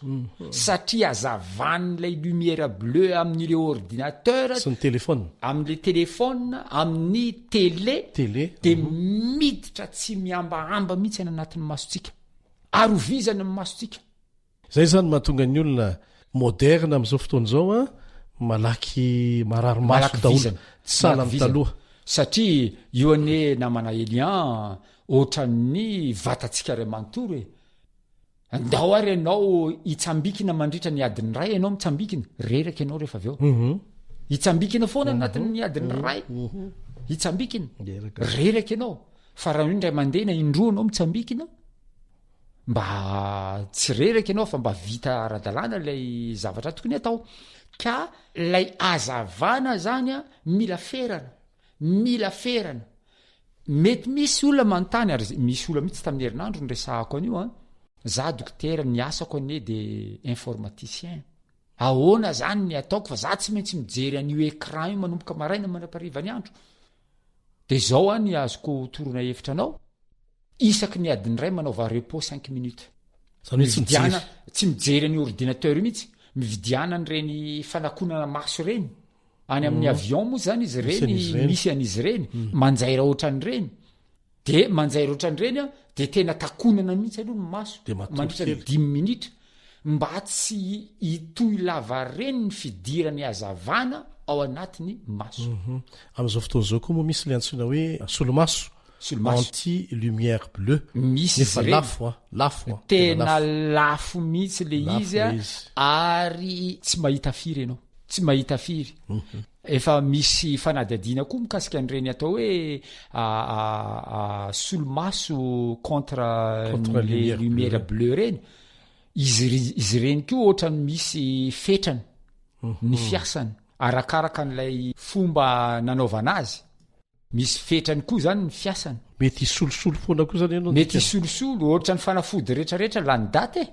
Satria hazavan'ilay lumière bleue amin'ireo ordinateur. Sy ny téléphone. Amin'ilay téléphone, amin'ny télé. Télé. De miditra tsy mihambahamba mihitsy any anatin'ny masontsika. Ary ho vizana ny masontsika. Zay zany mahatonga ny olona moderne amin'izao fotoana izao an, malaky marary maso Malaky daholo, vizana. tsy sahala Malaky amin'ny vizana. taloha. Satria io anie namana Elian ohatran'ny vatantsika ray manontolo e. Ndao ary ianao hitsambikina mandritra ny adiny iray ianao mitsambikina, reraka ianao rehefa avy eo. Hitsambikina foana anatin'ny adiny iray. Hitsambikina. Reraka ianao. Fa raha indray mandeha na indroa ianao mitsambikina, mba tsy reraka ianao fa mba vita ara-dalàna ilay zavatra tokony atao ka lay azavana zany a mila ferana mila ferana mety misy olona manontany ary misy olona mihitsy tamin'ny herinandro ny resahako an'io a za dokotera ny asako anie de informaticien ahoana zany ny ataoko fa za tsy maintsy mijery an'io écran io manomboka maraina mandrapariva ny andro de zao a ny azoko torona hevitra anao Isaky ny adiny iray manaova repos cinq minutes. Zany hoe tsy mijery. Mividiana, tsy mijery an'io ordinateur io mihitsy, mividiana an'ireny fanakonana maso ireny. Any amin'ny Mhm. avion moa zany izy Misy ireny, an'izy ireny. misy an'izy ireny, Mm. manjaira ohatran'ireny. De manjaira ohatran'ireny an, de tena takonana mihitsy aloha ny maso, De matory mandritra ny kely. dimy minitra, mba tsy hitohy lavareny ny fidiran'ny hazavana ao anatin'ny maso. Mhm. Amin'izao fotoana izao koa moa misy ilay antsoina hoe solomaso. Solomaso. Anti lumière bleue. Misy Nefa izy ireny. lafo an, lafo an. Tena lafo mihitsy le Lafo izy a, le izy. ary tsy mahita firy ianao, tsy mahita firy. Mhm. Efa misy fanadihadiana koa mikasika an'ireny atao hoe solomaso contre Contre le lumière lumière bleue. bleue reny. Izy ry- izy ireny koa ohatran'ny misy fetrany ny Mhm. fiasany, arakaraka an'ilay fomba nanaovana azy. Misy fetrany koa zany ny fiasany. Mety hisolosolo foana koa zany ianao. Mety hisolosolo, ohatran'ny fanafody retraretra lany daty e.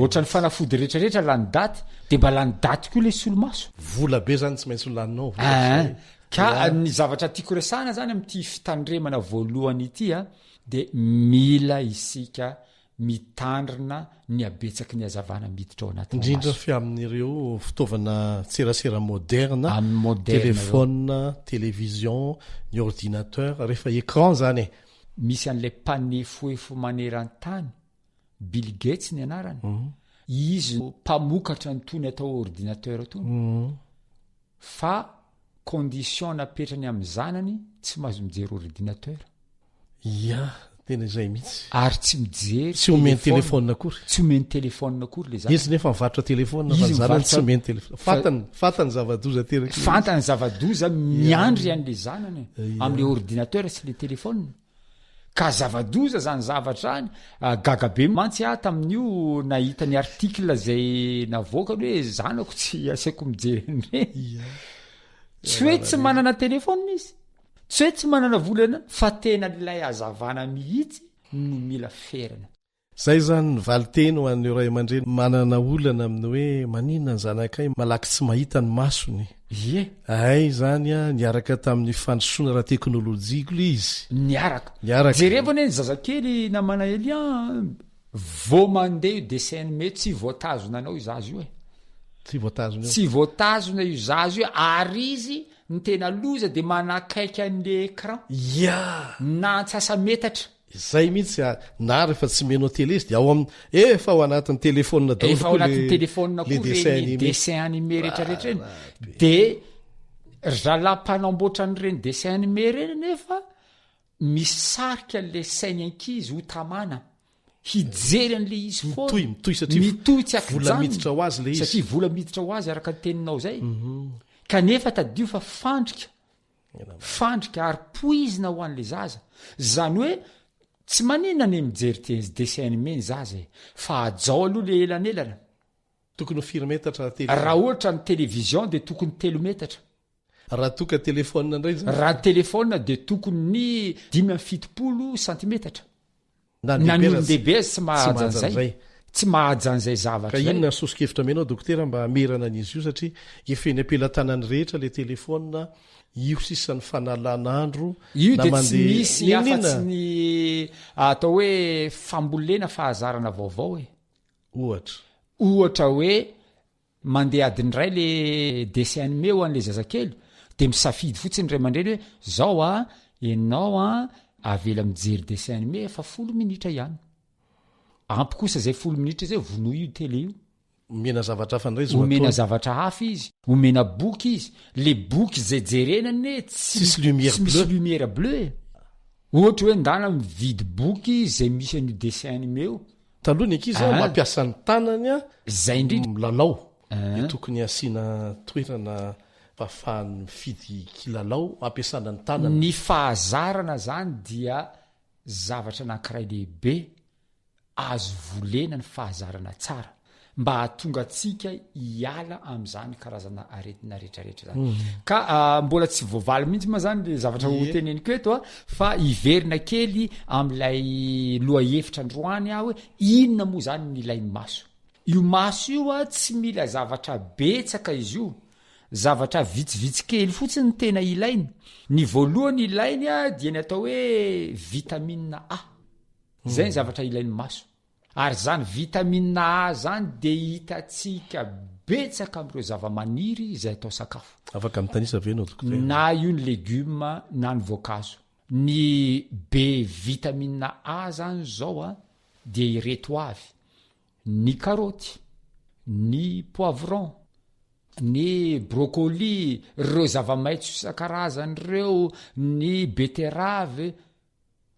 Ohatran'ny fanafody retraretra lany daty, de mba lany daty koa le solomaso. Vola be zany tsy maintsy ho laninao. Aa, ka ny zavatra tiako resahana zany amin'ity fitandremana voalohany ity a, Dia mila isika mitandrina ny habetsaky ny hazavana miditra ao anatin'ny maso. Indrindra fa amin'ireo fitaovana tserasera moderna, Amin'ny moderna ireo. téléphone, télévision, ny ordinateur, rehefa écran zany e. Misy an'ilay mpanefoefo maneran-tany, Bill Gates ny anarany, izy no mpamokatra an'itony atao ordinateur itony, fa condition napetrany amin'ny zanany tsy mahazo mijery ordinateur. Ia, tena izay mihitsy. Ary tsy mijery Tsy omeny téléphone akory. Tsy omeny téléphone akory le zanany. Izy nefa mivarotra téléphone fa ny zanany tsy omeny téléphone. Fantany, fantany zava-doza ateraky. Fantany zava-doza miandry an'le zanany am'le ordinateur sy le téléphone. Ka zava-doza zany zavatra any, gaga be mantsy aho tamin'io nahita ny article zay navoakany hoe zanako tsy asaiko mijery an'ireny. Tsy hoe tsy manana téléphone izy, tsy hoe tsy manana vola fa tena ilay hazavana mihitsy no mila ferana. Izay izany ny valinteny ho an'ireo ray aman-dreny manana olana amin'ny hoe maninona ny zanakay malaky tsy mahita ny masony. Ie. Hay izany an, niaraka tamin'ny fandrosoana ara-teknolojia koa ilay izy. Niaraka. Niaraka. Jerevo anie ny zazakely namana Elia an, vao mandeha io dessin animé tsy voatazona anao io zaza io e. Tsy voatazona io. Tsy voatazona io zaza io ary izy ny tena loza dia manakaiky an'le écran. Ia! Na antsasa-metatra. Izay mihitsy a, na rehefa tsy mihaino télé izy dia ao amin'ny, efa ao anatin'ny téléphone daholo Efa ao koa le anatin'ny téléphone le koa dessin ireny animé. dessin animé rehetrarehetra ireny. De ry zalahy mpanamboatra an'ireny dessin animé ireny anefa misarika an'le sain'ny ankizy ho tamana, hijery an'le izy foana. Mitohy, mitohy satria Mitohy tsy vola ankijanona. miditra ho azy le izy. Satria vola miditra ho azy araka ny teninao izay. Kanefa tadidio fa fandrika Fandrika ary poizina ho an'le zaza. Zany hoe tsy maninona anie mijery dessin animé ny zaza e, fa hajao aloha le elanelana. Tokony ho firy metatra tele? Raha ohatra ny télévision dia tokony telo metatra. Raha toa ka téléphone indray zany? Raha téléphone dia tokony ny 75 santimetatra. Na ny Na ny lehibe aza olon-dehibe aza tsy tsy mahaja mahaja an'izay. an'izay. Tsy mahaja an'izay zavatra Ka izay. inona ny soso-kevitra omenao dokotera mba hamerana an'izy io satria efa eny am-pelatanan'ny rehetra ilay telefaonina, io sisa ny fanalana andro Io na dia tsy mandeha misy n'inon'inona. afa-tsy ny atao hoe fambolena fahazarana vaovao e. Ohatra. Ohatra hoe Mandeha adiny iray le dessin animé ho an'le zazakely de misafidy fotsiny ny ray aman-dreny hoe zao a, enao a avela mijery dessin animé fa folo minitra ihany. Ampy kosa zay folo minitra zay vonoy io télé io. Omena zavatra hafa indray izy ho Omena ataony. zavatra hafa izy, omena boky izy, le boky zay jerena anie tsy Tsisy lumière tsy misy bleue. lumière bleue e. Ohatra hoe ndana mividy boky zay misy an'io dessin animé io. Taloha ny ankizy Ah. mampiasa ny tanany Zay indrindra. milalao Ah. dia tokony asiana toerana fahafahany mifidy kilalao ampiasana ny tanana. Ny fahazarana zany dia zavatra anankiray lehibe azo volena ny fahazarana tsara mba hahatonga antsika hiala amin'izany karazana aretina rehetrarehetra zany. Ka mbola tsy voavaly mihitsy moa zany le zavatra ho teneniko eto a, fa hiverina kely amin'ilay lohahevitra androany aho hoe inona moa zany ny ilain'ny maso. Io maso io a tsy mila zavatra betsaka izy io, zavatra vitsivitsy kely fotsiny no tena ilainy. Ny voalohany ilainy a dia ny atao hoe vitamine A, zay ny zavatra ilain'ny maso. Ary izany vitamine A izany dia hitantsika betsaka amin'ireo zavamaniry izay atao sakafo. Afaka mitanisa ve ianao dokotera? Na io ny legioma na ny voankazo. Ny be vitamine A izany izao a, dia ireto avy, ny karaoty, ny poivron, ny brocoli, ireo zava-maitso isan-karazany ireo, ny betterave,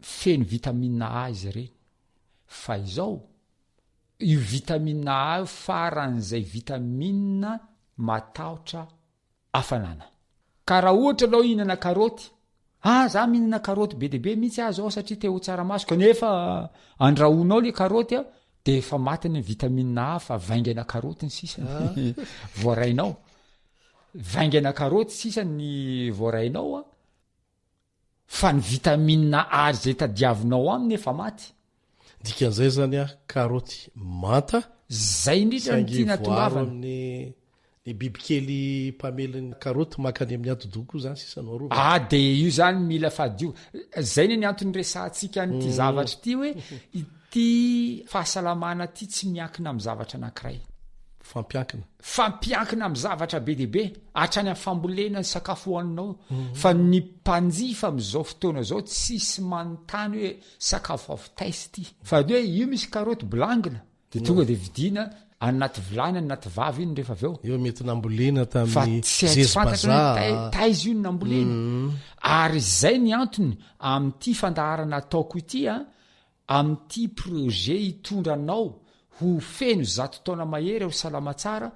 Feno vitamine A izy ireny. Fa izao, io vitamine A io faran'izay vitamine matahotra hafanana. Ka raha ohatra ianao hihinana karaoty, ah za mihinana karaoty be dia be mihitsy aho zao satria te ho tsara maso, kanefa andrahoinao le karaoty a, de efa maty ny vitamine A fa vaingana karaoty ny sisa ny voarainao. Vaingana karaoty sisa ny voarainao a. Fa ny vitamine A izay tadiavinao aminy efa maty. Dikan'izay zany a, karaoty manta. Zay indrindra no Saingy tiana voaro tongavana. amin'ny Ny bibikely mpamely ny karaoty mankany amin'ny atidoha koa izany sisa no arovana. Ah dia io izany mila fadio. Zay ny antony resahantsika an'ity zavatra ity hoe ity fahasalamana ity tsy miankina amin'ny zavatra anankiray. Fampiankina. Fampiankina amin'ny zavatra be dia be, hatrany amin'ny fambolena ny sakafo hohaninao. Fa ny mpanjifa amin'izao fotoana izao tsisy manontany hoe sakafo avy taiza ity. Fa hoe io misy karaoty bolangina. Dia tonga dia vidiana any anaty vilany, any anaty vava iny rehefa avy eo. Eo mety nambolena tamin'ny Fa tsy hay tsy fantatra hoe zezi-bazaha. taiza io no nambolena. Ary izay ny antony amin'ity fandaharana ataoko ity an, amin'ity projet hitondra anao ho feno 100 taona mahery ho salama tsara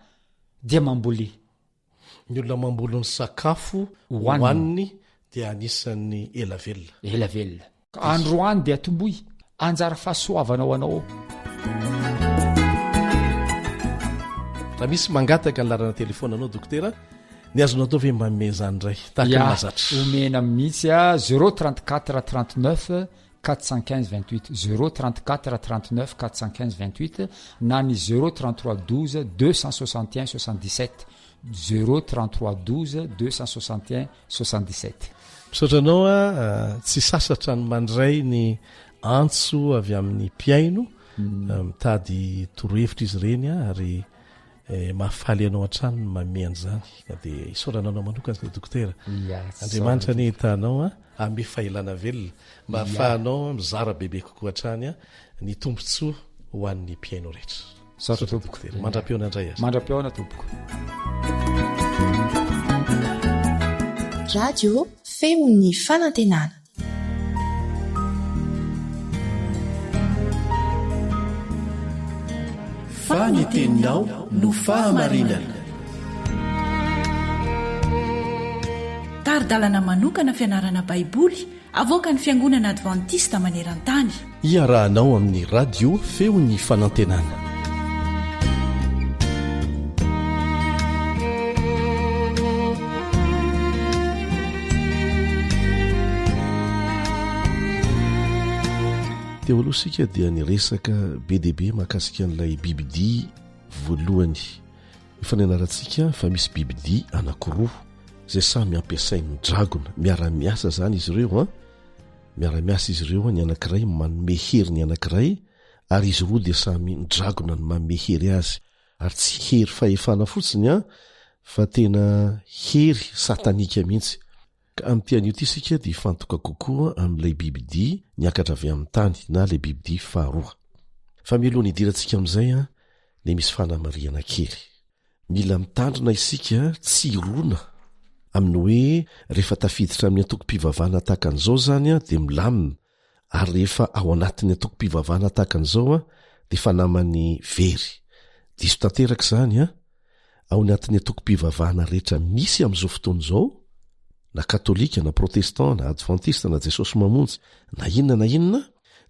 dia mambolia. Ny olona mamboly ny sakafo hohaniny dia anisan'ny ela velona. Ela velona. Ka androany dia atomboy. Anjara fahasoavana ho anao. Raha misy mangataka ny laharana telefaonanao dokotera, ny azonao atao ve manome izany indray tahaka ny mahazatra? Omena mihitsy a, zéro 34 39 415 28, zéro 34 39 415 28 na ny zéro 33 12 261 77, zéro 33 12 261 77. Misaotra anao a, tsy sasatra ny mandray ny antso avy amin'ny mpihaino, mitady torohevitra izy ireny ary mahafaly anao hatrany ny manome an'izany ka dia isaorana anao manokana izay dokotera. Andriamanitra anie hitahanao a, hanome fahelana velona mba hahafahanao mizara bebe kokoa hatrany ny tombontsoa ho an'ny mpihaino rehetra. Misaotra tompoko. Mandra-pihaona indray ary. Mandra-pihaona tompoko. Radio Feon'ny Fanantenana. Fa ny teninao no fahamarinana. Tari-dalana manokana fianarana Baiboly avoakan'ny Fiangonana Advantista maneran-tany. Iarahanao amin'ny Radio Feon'ny Fanantenana. Teo aloha isika dia niresaka be dia be mahakasika an'ilay bibidia voalohany. Efa nianarantsika fa misy bibidia anankiroa izay samy ampiasain'ny dragona. Miara-miasa izany izy ireo an. Miara-miasa izy ireo, ny anankiray manome hery ny anankiray ary izy roa dia samy ny dragona no manome hery azy. Ary tsy hery fahefana fotsiny an, fa tena hery satanika mihitsy. Ka amin'ity anio ity isika dia hifantoka kokoa amin'ilay bibidia niakatra avy amin'ny tany na ilay bibidia faharoa. Fa mialohan'ny hidirantsika amin'izay an, dia misy fanamarihana kely. Mila mitandrina isika tsy hirona amin'ny hoe rehefa tafiditra amin'ny antokom-pivavahana tahaka an'izao izany an dia milamina ary rehefa ao anatin'ny antokom-pivavahana tahaka an'izao an dia efa naman'ny very. Diso tanteraka izany an! Ao anatin'ny antokom-pivavahana rehetra misy amin'izao fotoana izao, na katolika na protestant na advantista na Jesosy Mamonjy na inona na inona,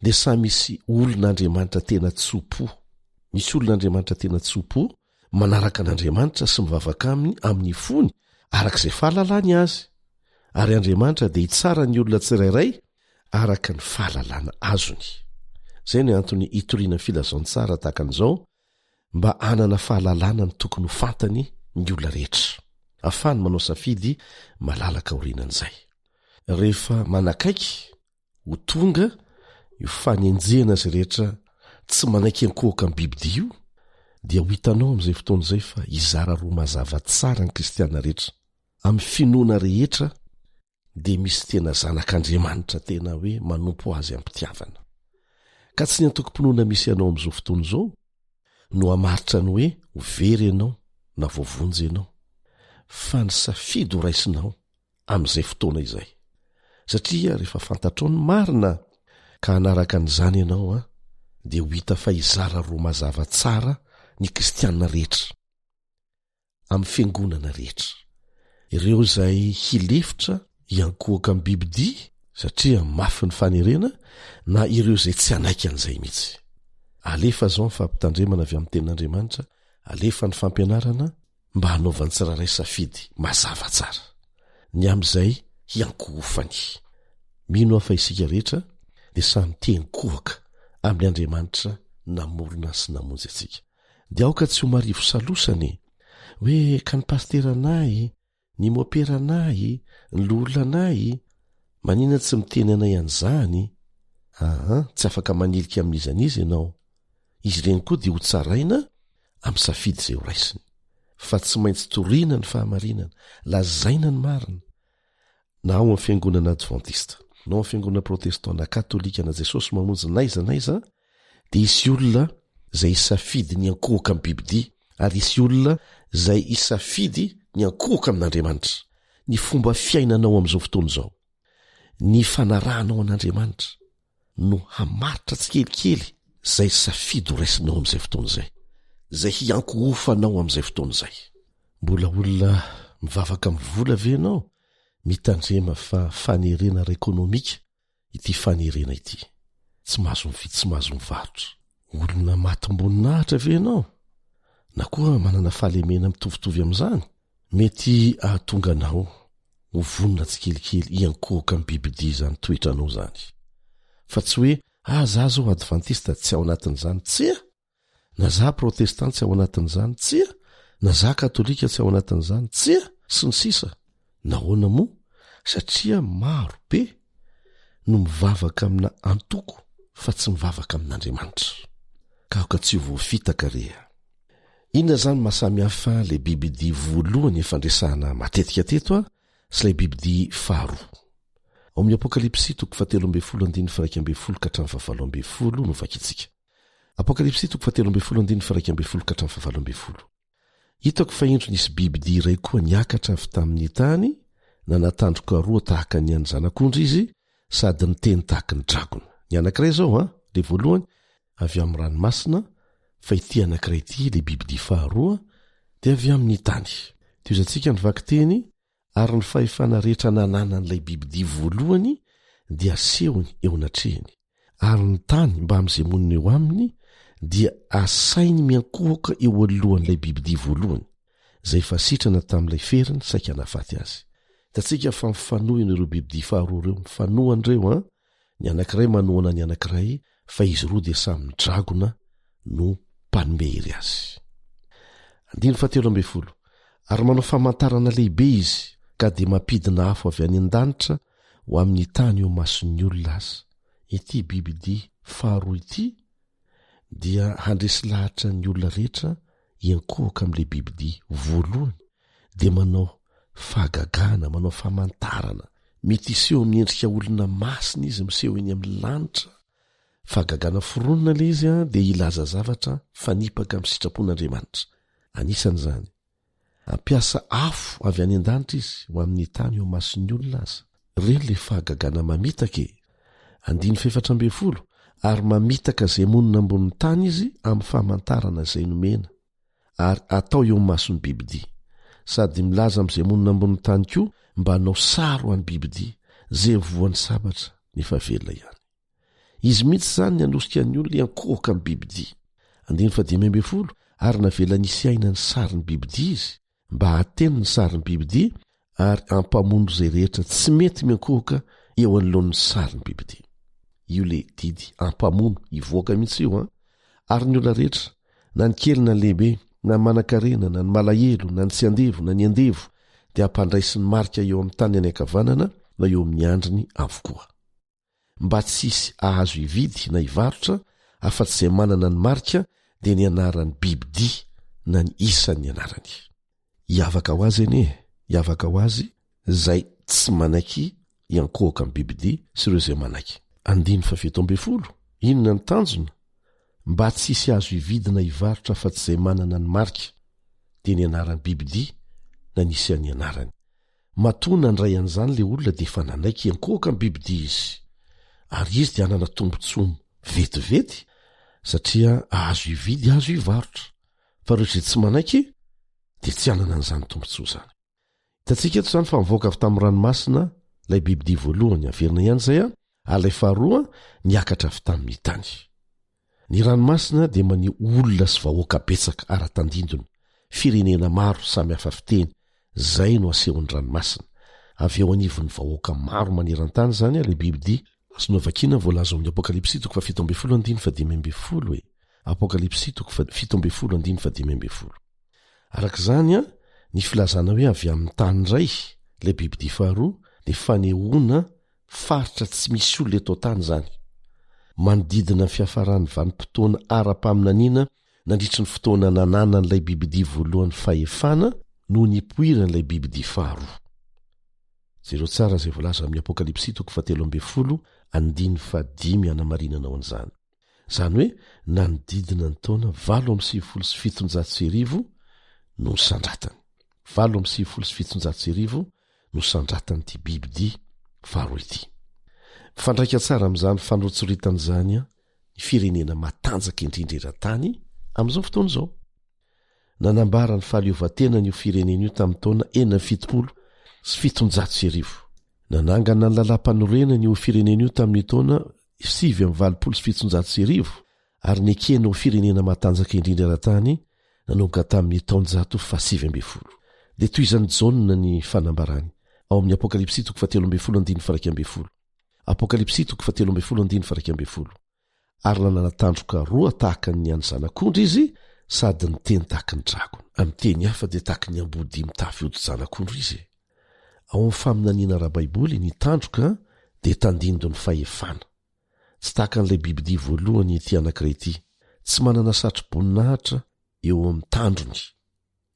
dia samy misy olon'Andriamanitra tena tso-po. Misy olon'Andriamanitra tena tso-po manaraka an'Andriamanitra sy mivavaka aminy amin'ny fony araka izay fahalalany azy. Ary Andriamanitra dia hitsara ny olona tsirairay araka ny fahalalana azony. Izay no antony hitoriana ny filazantsara tahaka an'izao, mba hanana fahalalana ny tokony ho fantany ny olona rehetra, ahafahany manao safidy malalaka aorianan'izay. Rehefa manakaiky Ho tonga io fanenjehana izay rehetra tsy manaiky ankohoka amin'ny bibidia io, dia ho hitanao amin'izay fotoana izay fa hizara roa mazava tsara ny kristiana rehetra. Amin'ny finoana rehetra dia misy tena zanak'Andriamanitra tena hoe manompo azy am-pitiavana. Ka tsy ny antokom-pinoana misy anao amin'izao fotoana izao no hamaritra ny hoe ho very ianao na voavonjy ianao, fa ny safidy ho raisinao amin'izay fotoana izay. Satria rehefa fantatrao ny marina ka hanaraka an'izany ianao an, dia ho hita fa hizara roa mazava tsara ny kristiana rehetra, amin'ny fiangonana rehetra. Ireo izay hilefitra hiankohoka amin'ny bibidia satria mafy ny fanerena na ireo izay tsy hanaiky an'izay mihitsy. Alefa izao ny fampitandremana avy amin'ny tenin'Andriamanitra, alefa ny fampianarana, mba hanaovan'ny tsirairay safidy mazava tsara ny amin'izay hiankohofany. Mino aho fa isika rehetra dia samy te hiankohoka amin'ny Andriamanitra namorona sy namonjy antsika. Dia aoka tsy ho marivo salosana e! Hoe ka ny pasiteranay, ny moperanay, ny loholonanay, maninona tsy miteny anay an'izany? Aa, tsy afaka manilika amin'iza n'iza ianao. Izy ireny koa dia hotsaraina amin'ny safidy izay horaisiny. Fa tsy maintsy toriana ny fahamarinana, lazaina ny marina. Na ao amin'ny fiangonana advantista, na ao amin'ny fiangonana protestant, na katolika, na Jesosy Mamonjy, n'aiza n'aiza, dia hisy olona izay hisafidy ny hiankohoka amin'ny bibidia, ary hisy olona izay hisafidy ny hiankohoka amin'Andriamanitra. Ny fomba fiainanao amin'izao fotoana izao, ny fanarahanao an'Andriamanitra, no hamaritra tsikelikely izay safidy ho raisinao amin'izay fotoana izay, izay hiankohofanao amin'izay fotoana izay. Mbola olona mivavaka amin'ny vola ve ianao? Mitandrema fa fanerena ara-ekonomika ity fanerena ity. Tsy mahazo mividy tsy mahazo mivarotra. Olona matim-boninahitra ve ianao? Na koa manana fahalemena mitovitovy amin'izany? Mety hahatonga anao ho vonona tsikelikely hiankohoka amin'ny bibidia izany toetranao izany. Fa tsy hoe, ah, za zao advantista, tsy ao anatin'izany. Tsia! Na za protestant tsy ao anatin'izany. Tsia! Na za katolika tsy ao anatin'izany. Tsia! Sy ny sisa. Nahoana moa? Satria maro be no mivavaka amina antoko fa tsy mivavaka amin'Andriamanitra. Ka aoka tsy ho voafitaka re a! Inona izany maha samy hafa ilay bibidia voalohany efa niresahana matetika teto a sy ilay bibidia faharoa? Ao amin'ny Apokalypsy toko fahatelo ambin'ny folo andininy faha-iraika ambin'ny folo ka hatramin'ny fahavalo ambin'ny folo no vakintsika. Apokalypsy toko fahatelo ambin'ny folo andininy faha-iraika ambin'ny folo ka hatramin'ny fahavalo ambin'ny folo. Hitako fa indro nisy bibidia iray koa niakatra avy tamin'ny tany, nanatandroka roa tahaka ny an'ny zanak'ondry izy, sady niteny tahaky ny dragona. Ny anankiray izao an, ilay voalohany, avy amin'ny ranomasina, fa ity anankiray ity, ilay bibidia faharoa, dia avy amin'ny tany. Tohizantsika ny vakiteny, Ary ny fahefana rehetra nananan'ilay bibidia voalohany dia asehony eo anatrehany, ary ny tany mbamin'izay monina eo aminy dia asainy miankohoka eo alohan'ilay bibidia voalohany, izay efa sitrana tamin'ilay feriny saika nahafaty azy. Hitantsika fa mifanohina ireo bibidia faharoa ireo, mifanohana ireo an! Ny anankiray manohana ny anankiray fa izy roa dia samy dragona no mpanome hery azy. Andininy fahatelo ambin'ny folo. Ary manao famantarana lehibe izy ka dia mampidina afo avy any an-danitra ho amin'ny tany eo imason'ny olona aza. Ity bibidia faharoa ity dia handresy lahatra ny olona rehetra hiankohoka amin'ilay bibidia voalohany dia manao fahagagana, manao famantarana. Mety hiseho amin'ny endrika olona masina izy miseho eny amin'ny lanitra. Fahagagana foronina ilay izy dia hilaza zavatra mifanipaka amin'ny sitrapon'Andriamanitra. Anisan'izany. Hampiasa afo avy any an-danitra izy ho amin'ny tany eo imason'ny olona aza. Ireny ilay fahagagana mamitaka e! Andininy fahefatra ambin'ny folo, Ary mamitaka izay monina ambonin'ny tany izy amin'ny famantarana izay nomena, ary atao eo imason'ny bibidia. Sady milaza amin'izay monina ambonin'ny tany koa mba hanao sary ho an'ny bibidia, izay voan'ny sabatra nefa velona ihany. Izy mihitsy izany ny hanosika ny olona hiankohoka amin'ny bibidia. Andininy fahadimy ambin'ny folo, Ary navelany hisy aina ny sarin'ny bibidia izy, mba hahateny ny sarin'ny bibidia ary hampamono izay rehetra tsy mety miankohoka eo anoloan'ny sarin'ny bibidia. Io ilay didy hampamono, hivoaka mihitsy io an! Ary ny olona rehetra, na ny kely na ny lehibe, na ny manankarena, na ny malahelo, na ny tsy andevo, na ny andevo, dia hampandraisiny marika eo amin'ny tanany ankavanana na eo amin'ny andriny avokoa. mba tsy hisy ahazo hividy na hivarotra afa-tsy izay manana ny marika dia ny anaran'ny bibidia na ny isan'ny anarany. Hiavaka ho azy anie, hiavaka ho azy izay tsy manaiky hiankohoka amin'ny bibidia sy ireo izay manaiky. Andininy faha-17, Inona ny tanjona? Mba tsy hisy azo hividy na hivarotra afa-tsy izay manana ny marika dia ny anaran'ny bibidia na ny isan'ny anarany. Matoa nandray an'izany ilay olona dia efa nanaiky hiankohoka amin'ny bibidia izy. Ary izy dia hanana tombontsoa vetivety satria azo hividy azo hivarotra. Fa ireo izay tsy manaiky dia tsy hanana an'izany tombontsoa izany. Hitantsika eto izany fa nivoaka avy tamin'ny ranomasina ilay bibidia voalohany, averina ihany izay an, ary ilay faharoa niakatra avy tamin'ny tany. Ny ranomasina dia maneho olona sy vahoaka betsaka ara-tandindona, firenena maro samy hafa fiteny, izay no asehon'ny ranomasina. Avy eo anivon'ny vahoaka maro maneran-tany izany ilay bibidia. Azonao vakiana ny voalaza ao amin'ny Apokalypsy toko fahafito ambin'ny folo andininy fahadimy ambin'ny folo e. Apokalypsy toko fahafito ambin'ny folo andininy fahadimy ambin'ny folo. Araka izany, ny filazana hoe avy amin'ny tany iray ilay bibidia faharoa dia fanehoana faritra tsy misy olona eto an-tany izany. Manodidina ny fiafaran'ny vanim-potoana ara-paminaniana nandritry ny fotoana nananan'ilay bibidia voalohany fahefana no nipoiran'ilay bibidia faharoa. Jereo tsara izay voalaza amin'ny Apokalypsy toko fahatelo ambin'ny folo andininy fahadimy hanamarinanao an'izany. Izany hoe nanodidina ny taona 1798 no nisandratany. 1798 no sandratan'ity bibidia faharoa ity. Mifandraika tsara amin'izany fanoritsoritana izany ny firenena matanjaka indrindra eran-tany amin'izao fotoana izao. Nanambara ny fahaleovantenany io firenena io tamin'ny taona 1776. Nanangana ny lalàmpanorenany io firenena io tamin'ny taona 1789 ary nekena ho firenena matanjaka indrindra eran-tany nanomboka tamin'ny taonjato faha-19. Dia tohizan'i Jaona ny fanambarany, ao amin'ny Apokalypsy toko fahatelo ambin'ny folo andininy faha-iraika ambin'ny folo. Apokalypsy toko fahatelo ambin'ny folo andininy faha-iraika ambin'ny folo. Ary nanana tandroka roa tahaka ny an'ny zanak'ondry izy sady niteny tahaka ny dragona. Amin'ny teny hafa dia tahaka ny amboadia mitafy hodi-janak'ondry izy. Ao amin'ny faminaniana ara-baiboly, ny tandroka dia tandindon'ny fahefana. Tsy tahaka an'ilay bibidia voalohany ity anankiray ity. Tsy manana satroboninahitra eo amin'ny tandrony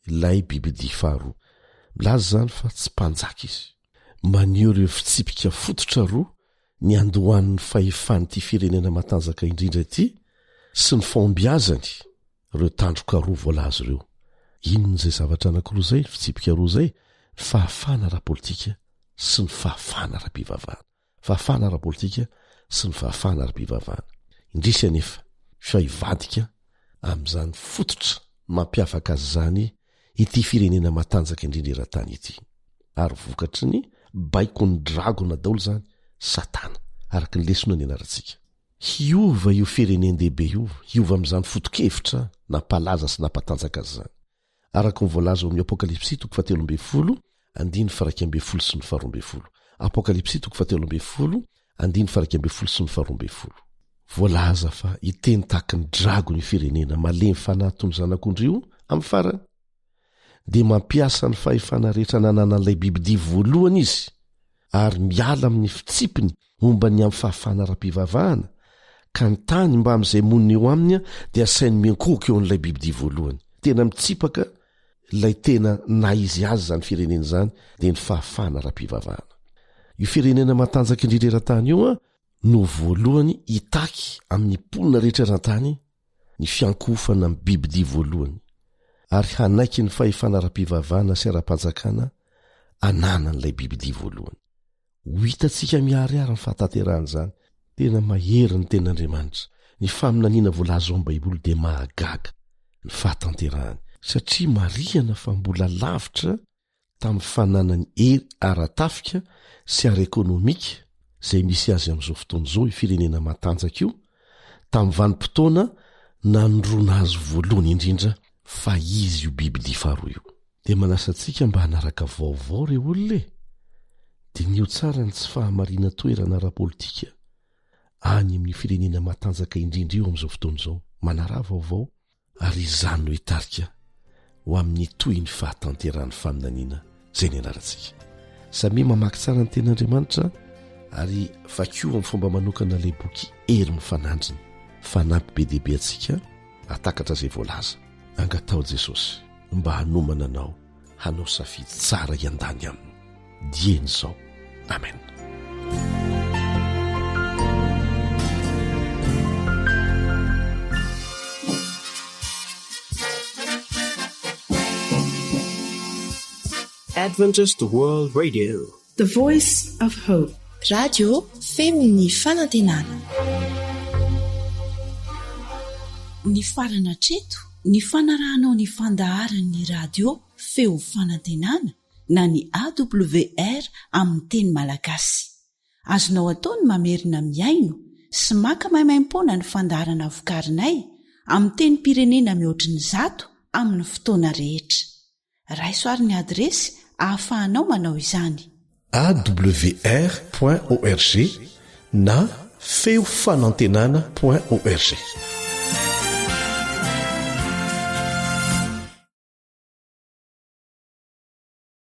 ilay bibidia faharoa. Milaza izany fa tsy mpanjaka izy. Maneho ireo fitsipika fototra roa niandohan'ny fahefan'ity firenena matanjaka indrindra ity sy ny fahombiazany ireo tandroka roa voalaza ireo. Inona izay zavatra anankiroa izay, fitsipika roa izay? Ny fahafahana ara-politika sy ny fahafahana ara-pivavahana. Fahafahana ara-politika sy ny fahafahana ara-pivavahana. Indrisy anefa fa hivadika amin'izany fototra mampiavaka azy izany ity firenena matanjaka indrindra eran-tany ity. Ary vokatry ny baikon'ny dragona daholo izany, Satana, araka ny lesona nianarantsika. Hiova io firenen-dehibe io, hiova amin'izany foto-kevitra nampalaza sy nampatanjaka azy izany. Araka ny voalaza ao amin'ny Apokalypsy toko fahatelo ambin'ny folo, andininy faha-iraika ambin'ny folo sy ny faharoa ambin'ny folo. Apokalypsy toko fahatelo ambin'ny folo, andininy faha-iraika ambin'ny folo sy ny faharoa ambin'ny folo. Voalaza fa hiteny tahaky ny dragona io firenena malemy fanahy toy ny zanak'ondry io amin'ny farany. Dia mampiasa ny fahefana rehetra nananan'ilay bibidia voalohany izy, ary miala amin'ny fitsipiny momba ny amin'ny fahafahana ara-pivavahana, ka ny tany mbamin'izay monina eo aminy dia asainy miankohoka eo amin'ilay bibidia voalohany. Tena mitsipaka ilay tena naha izy azy izany firenena izany, dia ny fahafahana ara-pivavahana. Io firenena matanjaka indrindra eran-tany io no voalohany hitaky amin'ny mponina rehetra eran-tany ny fiankohofana amin'ny bibidia voalohany, ary hanaiky ny fahefana ara-pivavahana sy ara-panjakana ananan'ilay bibidia voalohany. Ho hitantsika miharihary ny fahatanterahan'izany. Tena mahery ny Tenin'Andriamanitra. Ny faminaniana voalaza ao amin'ny Baiboly dia mahagaga ny fahatanterahany, satria marihana fa mbola lavitra tamin'ny fananany hery ara-tafika sy ara-ekonomika izay misy azy amin'izao fotoana izao io firenena matanjaka io, tamin'ny vanim-potoana nanondroana azy voalohany indrindra fa izy io bibidia faharoa io. Dia manasa antsika mba hanaraka vaovao re olona e! Diniho tsara ny tsy fahamarinan-toerana ara-politika any amin'io firenena matanjaka indrindra io amin'izao fotoana izao. Manaraha vaovao ary izany no hitarika ho amin'ny tohin'ny fahatanterahan'ny faminaniana izay nianarantsika. Samia mamaky tsara ny tenin'Andriamanitra ary vakio amin'ny fomba manokana ilay boky Hery Mifanandrina fa hanampy be dia be antsika hahatakatra izay voalaza. Angataho Jesosy mba hanomana anao hanao safidy tsara hiandany aminy dieny izao. Amen. Adventist World Radio. The Voice of Hope. Radio Feon'ny Fanantenana. Nifarana hatreto ny fanarahanao ny fandaharan'ny radio Feo Fanantenana na ny AWR amin'ny teny malagasy. Azonao atao ny mamerina mihaino sy maka maimaimpoana ny fandaharana vokarinay amin'ny tenim-pirenena mihoatry ny zato amin'ny fotoana rehetra. Raiso ary ny adiresy ahafahanao manao izany.